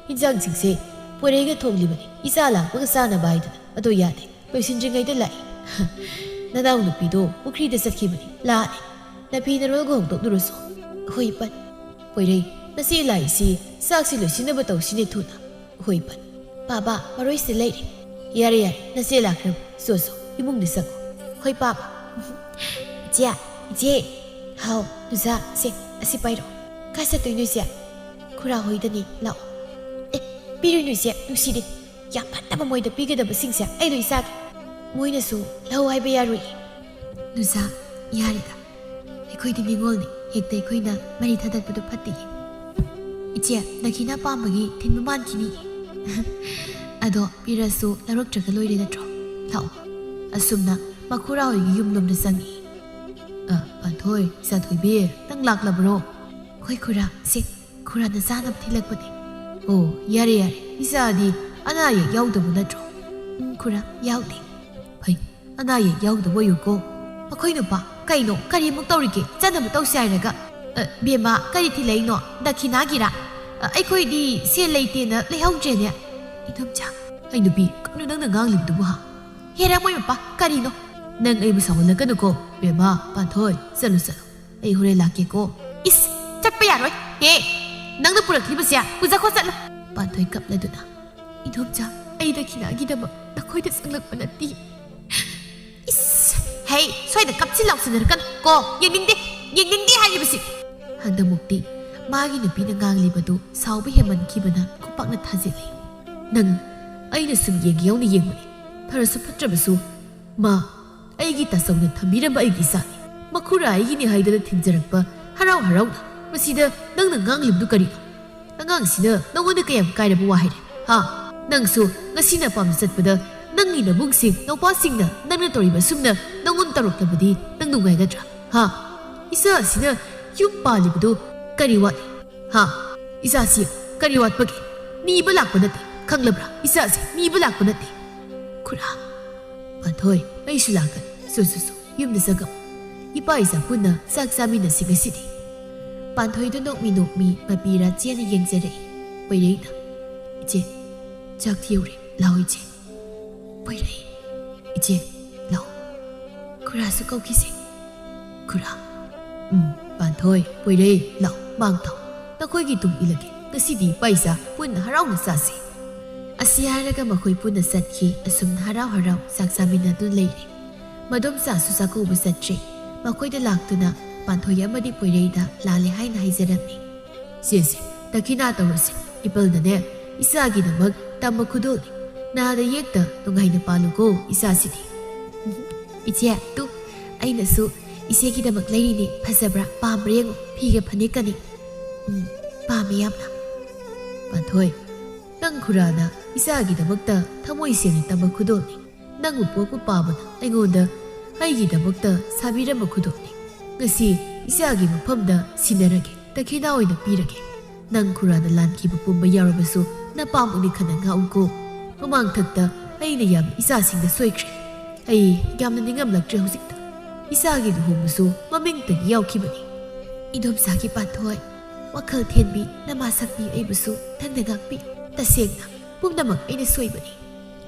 ꯏꯟꯖꯥꯡꯁꯤꯡꯁꯦ ꯄꯣꯏꯔꯩꯒ ꯊꯣꯡꯂꯤꯕꯅꯤ, ꯏꯆꯥ ꯂꯥꯛꯄꯒ ꯆꯥꯅꯕ ꯍꯥꯏꯗꯨꯅ꯫ ꯑꯗꯣ ꯌꯥꯗꯦ, ꯂꯣꯏꯁꯤꯟꯗ꯭ꯔꯤꯉꯩꯗ ꯂꯥꯛꯏ꯫ ꯅꯅꯥꯎ ꯅꯨꯄꯤꯗꯣ ꯄꯨꯈ꯭ꯔꯤꯗ ꯆꯠꯈꯤꯕꯅꯤ, ꯂꯥꯛꯑꯅꯤ꯫ ꯅꯐꯤ ꯅꯔꯣꯜꯒ ꯍꯣꯡꯗꯣꯛꯂꯨꯔꯁꯨ꯫ ꯍꯣꯏ, ꯄꯟ꯫ ꯄꯣꯏꯔꯩ, ꯅꯆꯦ ꯂꯥꯛꯏꯁꯤ ꯆꯥꯛꯁꯤ ꯂꯣꯏꯁꯤꯟꯅꯕ ꯇꯧꯁꯤꯅꯦ ꯊꯨꯅ꯫ ꯍꯣꯏ, ꯄꯟ꯫ ꯄꯥꯕ, ꯃꯔꯣꯏꯁꯦ ꯂꯩꯔꯦ꯫ ꯌꯥꯔꯦ, ꯌꯥꯔꯦ, ꯅꯆꯦ ꯂꯥꯛꯈ꯭ꯔꯦ꯫ ꯆꯣ, ꯆꯣ, ꯏꯃꯨꯡꯗ ꯆꯪꯉꯣ꯫ ꯍꯣꯏ, ꯄꯥꯕ꯫ ꯏꯆꯦ, ꯏꯆꯦ꯫ ꯍꯥꯎ, ꯅꯨꯖꯥ, ꯁꯦ, ꯑꯁꯤ ꯄꯥꯏꯔꯣ꯫ ꯀꯥꯏ ꯆꯠꯇꯣꯏꯅꯣ, ꯏꯆꯦ? ꯈꯨꯔꯥ ꯍꯣꯏꯗꯅꯤ, ꯂꯥꯛꯑꯣ꯫ ꯑꯦ, ꯄꯤꯔꯨꯅꯨ, ꯏꯆꯦ, ꯅꯨꯡꯁꯤꯗꯦ꯫ ꯌꯥꯝ ꯐꯠꯇꯕ ꯃꯣꯏꯗ ꯄꯤꯒꯗꯕꯁꯤꯡꯁꯦ ꯑꯩ ꯂꯣꯏ ꯆꯥꯒꯦ꯫ ꯃꯣꯏꯅꯁꯨ ꯂꯧ ꯍꯥꯏꯕ ꯌꯥꯔꯣꯏꯌꯦ꯫ ꯅꯨꯖꯥ, ꯌꯥꯔꯦꯗ꯫ ꯑꯩꯈꯣꯏꯗꯤ ꯅꯤꯉꯣꯜꯅꯤ, ꯍꯦꯛꯇ ꯑꯩꯈꯣꯏꯅ ꯃꯔꯤ ꯊꯥꯗꯠꯄꯗꯣ ꯐꯠꯇꯦ꯫ ꯏꯆꯦ, ꯗꯈꯤꯅꯥ ꯄꯥꯝꯕꯒꯤ ꯊꯤꯟꯕ ꯃꯥꯟꯈꯤꯅꯤ꯫ ꯑꯗꯣ ꯄꯤꯔꯁꯨ ꯂꯧꯔꯛꯇ꯭ꯔꯒ ꯂꯣꯏꯔꯦ ꯅꯠꯇ꯭ꯔꯣ? ꯂꯥꯛꯑꯣ꯫ ꯑꯁꯨꯝꯅ ꯃꯈꯨꯔꯥ ꯍꯣꯏꯒꯤ ꯌꯨꯝꯂꯣꯝꯗ ꯆꯪꯉꯤ꯫ ꯑ, ꯄꯥꯟꯊꯣꯏ, ꯏꯆꯥꯊꯣꯏꯕꯤ, ꯅꯪ ꯂꯥꯛꯂꯕ꯭ꯔꯣ? ꯍꯣꯏ ꯈꯨꯔꯥ, ꯁꯦ, ꯈꯨꯔꯥꯅ ꯆꯥꯅꯕ ꯊꯤꯜꯂꯛꯄꯅꯦ꯫ ꯑꯣ, ꯌꯥꯔꯦ, ꯌꯥꯔꯦ, ꯏꯆꯥꯗꯤ ꯑꯅꯥ ꯑꯌꯦꯛ ꯌꯥꯎꯗꯕ ꯅꯠꯇ꯭ꯔꯣ? ꯎꯝ, ꯈꯨꯔꯥ, ꯌꯥꯎꯗꯦ꯫ ꯐꯩ, ꯑꯅꯥ ꯑꯌꯦꯛ ꯌꯥꯎꯗꯕ ꯑꯣꯏꯌꯨꯀꯣ꯫ ꯃꯈꯣꯏ ꯅꯨꯄꯥ, ꯀꯩꯅꯣ, ꯀꯔꯤꯃꯨꯛ ꯇꯧꯔꯤꯒꯦ? ꯆꯠꯅꯕ ꯇꯧꯁꯦ ꯍꯥꯏꯔꯒ꯫ ꯑ, ꯕꯦꯝꯃ, ꯀꯔꯤ ꯊꯤꯜꯂꯛꯏꯅꯣ? ꯗꯈꯤꯅꯥꯒꯤꯔꯥ? ꯑ, ꯑꯩꯈꯣꯏꯗꯤ ꯁꯦꯜ ꯂꯩꯇꯦꯅ ꯂꯩꯍꯧꯗ꯭ꯔꯦꯅꯦ꯫ ꯏꯗꯣꯝꯆꯥ꯫ ꯑꯩ ꯅꯨꯄꯤ, ꯀꯩꯅꯣ ꯅꯪꯅ ꯉꯥꯡꯂꯤꯕꯗꯨꯕꯨ ꯍꯥ? ꯍꯦꯔꯥ ꯃꯣꯏ ꯃꯄꯥ, ꯀꯔꯤꯅꯣ? ꯅꯪ ꯑꯩꯕꯨ ꯁꯥꯎꯍꯜꯂꯛꯀꯅꯨꯀꯣ꯫ ꯕꯦꯝꯃ, ꯄꯥꯟꯊꯣꯏ, ꯆꯠꯂꯨ, ꯆꯠꯂꯨ꯫ ꯑꯩ ꯍꯣꯔꯦꯟ ꯂꯥꯛꯀꯦꯀꯣ꯫ ꯏꯁ, ꯆꯠꯄ ꯌꯥꯔꯣꯏ꯫ ꯍꯦ, ꯅꯪꯅ ꯄꯨꯔꯛꯂꯤꯕꯁꯦ ꯄꯨꯖꯈꯣ ꯆꯠꯂꯨ꯫ ꯄꯥꯟꯊꯣꯏ ꯀꯞꯂꯗꯨꯅ, ꯏꯗꯣꯝꯆꯥ, ꯑꯩ ꯗꯈꯤꯅꯥꯒꯤꯗꯃꯛ ꯅꯈꯣꯏꯗ ꯆꯪꯂꯛꯄ ꯅꯠꯇꯦ꯫ ꯏꯁ, ꯍꯩ, ꯁ꯭ꯋꯥꯏꯗ ꯀꯞꯁꯤ ꯂꯥꯎꯁꯤꯟꯅꯔꯛꯀꯅꯨ ꯀꯣ, ꯌꯦꯡꯅꯤꯡꯗꯦ, ꯌꯦꯡꯅꯤꯡꯗꯦ ꯍꯥꯏꯔꯤꯕꯁꯤ꯫ ꯍꯟꯗꯛꯃꯨꯛꯇꯤ ꯃꯥꯒꯤ ꯅꯨꯄꯤꯅ ꯉꯥꯡꯂꯤꯕꯗꯨ ꯁꯥꯎꯕ ꯍꯦꯟꯃꯟꯈꯤꯕꯅ ꯈꯨꯄꯥꯛꯅ ꯊꯥꯖꯤꯜꯂꯤ꯫ ꯅꯪ, ꯑꯩꯅ ꯁꯨꯝ ꯌꯦꯡꯒꯦ ꯌꯥꯎꯅ ꯌꯦꯡꯕꯅꯤ, ꯐꯔꯁꯨ ꯐꯠꯇ꯭ꯔꯕꯁꯨ ꯃꯥ ꯑꯩꯒꯤ ꯇꯥꯆꯧꯅ ꯊꯝꯕꯤꯔꯝꯕ ꯑꯩꯒꯤ ꯏꯆꯥꯅꯤ꯫ ꯃꯈꯨꯔꯥ ꯑꯩꯒꯤꯅꯤ ꯍꯥꯏꯗꯅ ꯊꯤꯟꯖꯔꯛꯄ ꯍꯔꯥꯎ ꯍꯔꯥꯎꯅ꯫ ꯃꯁꯤꯗ ꯅꯪꯅ ꯉꯥꯡꯂꯤꯕꯗꯨ ꯀꯔꯤꯅꯣ? ꯑꯉꯥꯡꯁꯤꯅ ꯅꯉꯣꯟꯗ ꯀꯌꯥꯝ ꯀꯥꯏꯔꯕ ꯋꯥ ꯍꯥꯏꯔꯦ? ꯍꯥ? ꯅꯪꯁꯨ ꯉꯁꯤꯅ ꯄꯥꯝꯅ ꯆꯠꯄꯗ ꯅꯪꯒꯤ ꯅꯕꯨꯡꯁꯤꯡ, ꯅꯧꯄꯥꯁꯤꯡꯅ ꯅꯪꯅ ꯇꯧꯔꯤꯕ ꯑꯁꯨꯝꯅ ꯅꯪꯉꯣꯟ ꯇꯧꯔꯛꯂꯕꯗꯤ ꯅꯪ ꯅꯨꯡꯉꯥꯏꯒꯗ꯭ꯔꯥ? ꯍꯥ? ꯏꯆꯥ ꯑꯁꯤꯅ ꯌꯨꯝ ꯄꯥꯜꯂꯤꯕꯗꯨ ꯀꯔꯤ ꯋꯥꯠꯂꯤ? ꯍꯥ? ꯏꯆꯥꯁꯤ ꯀꯔꯤ ꯋꯥꯠꯄꯒꯦ? ꯅꯤꯕ ꯂꯥꯛꯄ ꯅꯠꯇꯦ, ꯈꯪꯂꯕ꯭ꯔꯥ? ꯏꯆꯥꯁꯤ ꯅꯤꯕ ꯂꯥꯛꯄ ꯅꯠꯇꯦ꯫ ꯈꯨꯔꯥ, ꯄꯥꯟꯊꯣꯏ, ꯑꯩꯁꯨ ꯂꯥꯛꯀꯅꯤ꯫ ꯁꯨ, ꯁꯨ, ꯁꯨ, ꯌꯨꯝꯗ ꯆꯪꯉꯝꯃꯨ꯫ ꯏꯄꯥ ꯏꯆꯥ ꯄꯨꯟꯅ ꯆꯥꯛ ꯆꯥꯃꯤꯟꯅꯁꯤ ꯉꯁꯤꯗꯤ꯫ ꯄꯥꯟꯊꯣꯏꯗꯨ ꯅꯣꯛꯃꯤ ꯅꯣꯛꯃꯤ ꯃꯄꯤꯔꯥ ꯆꯦꯅ ꯌꯦꯡꯖꯔꯛꯏ꯫ ꯄꯣꯏꯔꯩꯅ, "ꯏꯆꯦ, ꯆꯥꯛꯇꯤ ꯌꯧꯔꯦ, ꯂꯥꯛꯑꯣ ꯏꯆꯦ꯫" ꯄꯣꯏꯔꯩ, "ꯏꯆꯦ, ꯂꯥꯛꯑꯣ꯫ ꯈꯨꯔꯥꯁꯨ ꯀꯧꯈꯤꯁꯦ꯫" ꯈꯨꯔꯥ, "ꯎꯝ, ꯄꯥꯟꯊꯣꯏ, ꯄꯣꯏꯔꯩ, ꯂꯥꯛꯑꯣ, ꯃꯥꯡ ꯊꯥꯎ꯫ ꯅꯈꯣꯏꯒꯤ ꯇꯨꯡ ꯏꯜꯂꯒꯦ꯫ ꯉꯁꯤꯗꯤ ꯏꯄꯥ ꯏꯆꯥ ꯄꯨꯟꯅ ꯍꯔꯥꯎꯅ ꯆꯥꯁꯤ꯫" ꯑꯁꯤ ꯍꯥꯏꯔꯒ ꯃꯈꯣꯏ ꯄꯨꯟꯅ ꯆꯠꯈꯤ꯫ ꯑꯁꯨꯝꯅ ꯍꯔꯥꯎ ꯍꯔꯥꯎ ꯆꯥꯛ ꯆꯥꯃꯤꯟꯅꯗꯨꯅ ꯂꯩꯔꯦ꯫ ꯃꯗꯣꯝꯆꯥꯁꯨ ꯆꯥꯛꯀꯧꯕ ꯆꯠꯇ꯭ꯔꯦ꯫ ꯃꯈꯣꯏꯗ ꯂꯥꯛꯇꯨꯅ ꯄꯥꯟꯊꯣꯏ ꯑꯃꯗꯤ ꯄꯣꯏꯔꯩꯗ ꯂꯥꯜꯂꯦ ꯍꯥꯏꯅ ꯍꯥꯏꯖꯔꯝꯃꯤ꯫ "ꯁꯦ, ꯁꯦ, ꯗꯈꯤꯅꯥ ꯇꯧꯔꯁꯤ꯫ ꯏꯄꯜꯅꯅꯦ, ꯏꯆꯥꯒꯤꯗꯃꯛ ꯇꯝꯕ ꯈꯨꯗꯣꯜꯅꯤ꯫ ꯅꯥꯗ ꯌꯦꯛꯇ ꯅꯨꯡꯉꯥꯏꯅ ꯄꯥꯜꯂꯨꯀꯣ, ꯏꯆꯥꯁꯤꯗꯤ꯫" "ꯏꯆꯦ, ꯇꯨ, ꯑꯩꯅꯁꯨ ꯏꯆꯦꯒꯤꯗꯃꯛ ꯂꯩꯔꯤꯅꯤ꯫ ꯐꯖꯕ꯭ꯔꯥ? ꯄꯥꯝꯕ꯭ꯔꯥ ꯌꯦꯡꯉꯣ꯫ ꯐꯤꯒ ꯐꯅꯦꯛꯀꯅꯤ꯫" "ꯎꯝ, ꯄꯥꯝꯃꯤ ꯌꯥꯝꯅ꯫" "ꯄꯥꯟꯊꯣꯏ, ꯅꯪ ꯈꯨꯔꯥꯅ ꯏꯆꯥꯒꯤꯗꯃꯛꯇ ꯊꯃꯣꯏ ꯁꯦꯡꯅ ꯇꯝꯕ ꯈꯨꯗꯣꯜꯅꯤ꯫ ꯅꯪꯕꯨ ꯄꯣꯛꯄ ꯄꯥꯕꯅ ꯑꯩꯉꯣꯟꯗ ꯑꯩꯒꯤꯗꯃꯛꯇ ꯁꯥꯕꯤꯔꯝꯕ ꯈꯨꯗꯣꯜꯅꯤ꯫ ꯉꯁꯤ ꯏꯆꯥꯒꯤ ꯃꯐꯝꯗ ꯁꯤꯟꯅꯔꯒꯦ, ꯗꯈꯤꯅꯥ ꯑꯣꯏꯅ ꯄꯤꯔꯒꯦ꯫ ꯅꯪ ꯈꯨꯔꯥꯅ ꯂꯥꯟꯈꯤꯕ ꯄꯨꯝꯕ ꯌꯥꯎꯔꯕꯁꯨ ꯅꯄꯥꯃꯨꯛꯅꯤ ꯈꯟꯅ ꯉꯥꯛꯎꯀꯣ꯫ ꯃꯃꯥꯡꯊꯛꯇ ꯑꯩꯅ ꯌꯥꯝꯅ ꯏꯆꯥꯁꯤꯡꯗ ꯁꯣꯏꯈ꯭ꯔꯦ꯫ ꯑꯩ ꯌꯥꯝꯅ ꯅꯤꯡꯉꯝꯂꯛꯇ꯭ꯔꯦ ꯍꯧꯖꯤꯛꯇ꯫ ꯏꯆꯥꯒꯤ ꯂꯨꯍꯣꯡꯕꯁꯨ ꯃꯃꯤꯡꯇꯒꯤ ꯌꯥꯎꯈꯤꯕꯅꯤ꯫" "ꯏꯗꯣꯝꯆꯥꯒꯤ ꯄꯥꯟꯊꯣꯏ, ꯋꯥꯈꯜ ꯊꯦꯟꯕꯤ, ꯅꯃꯥ ꯁꯛꯄꯤ ꯑꯩꯕꯨꯁꯨ ꯅꯪꯅ ꯉꯥꯛꯄꯤꯌꯨ꯫ ꯇꯁꯦꯡꯅ ꯄꯨꯝꯅꯃꯛ ꯑꯩꯅ ꯁꯣꯏꯕꯅꯤ꯫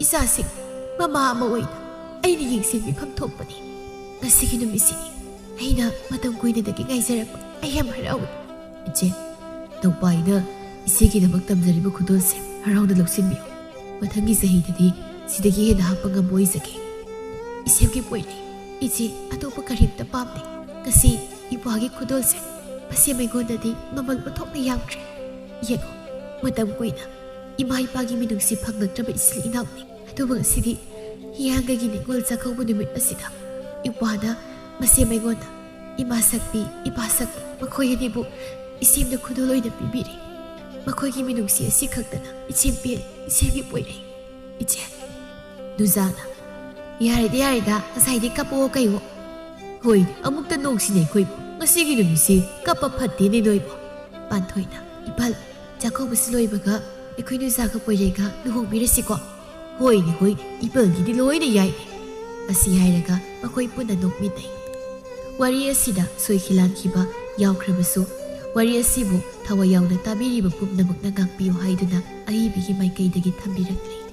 ꯏꯆꯥꯁꯤꯡ ꯃꯃꯥ ꯑꯃ ꯑꯣꯏꯅ ꯑꯩꯅ ꯌꯦꯡꯁꯤꯟꯕꯤꯐꯝ ꯊꯣꯛꯄꯅꯤ꯫ ꯉꯁꯤꯒꯤ ꯅꯨꯃꯤꯠꯁꯤꯅꯤ ꯑꯩꯅ ꯃꯇꯝ ꯀꯨꯏꯅꯗꯒꯤ ꯉꯥꯏꯖꯔꯛꯄ꯫ ꯑꯩ ꯌꯥꯝ ꯍꯔꯥꯎꯏ꯫" "ꯏꯆꯦ, ꯅꯧꯄꯥꯏꯅ ꯏꯆꯦꯒꯤꯗꯃꯛ ꯇꯝꯖꯔꯤꯕ ꯈꯨꯗꯣꯜꯁꯦ ꯍꯔꯥꯎꯅ ꯂꯧꯁꯤꯟꯕꯤꯌꯨ꯫ ꯃꯊꯪꯒꯤ ꯆꯍꯤꯗꯗꯤ ꯁꯤꯗꯒꯤ ꯍꯦꯟꯅ ꯍꯥꯞꯄ ꯉꯝꯕ ꯑꯣꯏꯖꯒꯦ꯫" "ꯏꯆꯦꯒꯤ ꯄꯣꯠꯅꯤ꯫ ꯏꯆꯦ, ꯑꯇꯣꯞꯄ ꯀꯔꯤꯝꯇ ꯄꯥꯝꯗꯦ꯫ ꯉꯁꯤ ꯏꯄ꯭ꯋꯥꯒꯤ ꯈꯨꯗꯣꯜꯁꯦ ꯃꯁꯤ ꯑꯩꯉꯣꯟꯗꯗꯤ ꯃꯃꯜ ꯑꯣꯟꯊꯣꯛꯅ ꯌꯥꯝꯈ꯭ꯔꯦ꯫ ꯌꯦꯡꯉꯣ, ꯃꯇꯝ ꯀꯨꯏꯅ ꯏꯃꯥ ꯏꯄꯥꯒꯤ ꯃꯤꯅꯨꯡꯁꯤ ꯐꯪꯂꯛꯇ꯭ꯔꯕ ꯏꯆꯤꯜ ꯏꯅꯥꯎꯅꯤ꯫ ꯑꯗꯨꯕꯨ ꯉꯁꯤꯗꯤ ꯍꯤꯌꯥꯡꯒꯩꯒꯤ ꯅꯤꯉꯣꯜ ꯆꯥꯛꯀꯧꯕ ꯅꯨꯃꯤꯠ ꯑꯁꯤꯗ ꯏꯄ꯭ꯋꯥꯅ ꯃꯁꯦꯝ ꯑꯩꯉꯣꯟꯗ ꯏꯃꯥ ꯁꯛꯄꯤ, ꯏꯄꯥ ꯁꯛꯄꯤ ꯃꯈꯣꯏ ꯑꯅꯤꯕꯨ ꯏꯆꯦꯝꯅ ꯈꯨꯗꯣꯜ ꯑꯣꯏꯅ ꯄꯤꯕꯤꯔꯦ꯫ ꯃꯈꯣꯏꯒꯤ ꯃꯤꯅꯨꯡꯁꯤ ꯑꯁꯤ ꯈꯛꯇꯅ ꯏꯆꯦꯝ ꯄꯦꯜꯂꯦ, ꯏꯆꯦꯝꯒꯤ ꯄꯣꯏꯔꯩ꯫ ꯏꯆꯦ, ꯅꯨꯖꯥꯅ, "ꯌꯥꯔꯦꯗ, ꯌꯥꯔꯦꯗ, ꯉꯁꯥꯏꯗꯤ ꯀꯞꯄꯛꯑꯣ ꯀꯩꯋꯣ꯫ ꯍꯣꯏ, ꯑꯃꯨꯛꯇ ꯅꯣꯛꯁꯤꯅꯦ ꯑꯩꯈꯣꯏꯕꯨ꯫ ꯉꯁꯤꯒꯤ ꯅꯨꯃꯤꯠꯁꯤ ꯀꯞꯄ ꯐꯠꯇꯦꯅꯦ ꯅꯣꯏꯕꯨ꯫" ꯄꯥꯟꯊꯣꯏꯅ, "ꯏꯄꯥꯜ, ꯆꯥꯛꯀꯧꯕꯁꯤ ꯂꯣꯏꯕꯒ ꯑꯩꯈꯣꯏ ꯅꯨꯖꯥꯒ ꯄꯣꯏꯔꯩꯒ ꯂꯨꯍꯣꯡꯕꯤꯔꯁꯤꯀꯣ?" "ꯍꯣꯏꯅꯦ, ꯍꯣꯏꯅꯦ, ꯏꯄꯥꯜꯒꯤꯗꯤ ꯂꯣꯏꯅ ꯌꯥꯏꯅꯦ꯫" ꯑꯁꯤ ꯍꯥꯏꯔꯒ ꯃꯈꯣꯏ ꯄꯨꯟꯅ ꯅꯣꯛꯃꯤꯟꯅꯩ꯫ ꯋꯥꯔꯤ ꯑꯁꯤꯗ ꯁꯣꯏꯈꯤ ꯂꯥꯟꯈꯤꯕ ꯌꯥꯎꯈ꯭ꯔꯕꯁꯨ, ꯋꯥꯔꯤ ꯑꯁꯤꯕꯨ ꯊꯋꯥꯏ ꯌꯥꯎꯅ ꯇꯥꯕꯤꯔꯤꯕ ꯄꯨꯝꯅꯃꯛꯅ ꯉꯥꯛꯄꯤꯌꯨ ꯍꯥꯏꯗꯨꯅ ꯑꯏꯕꯤꯒꯤ ꯃꯥꯏꯀꯩꯗꯒꯤ ꯊꯝꯕꯤꯔꯛꯂꯤ꯫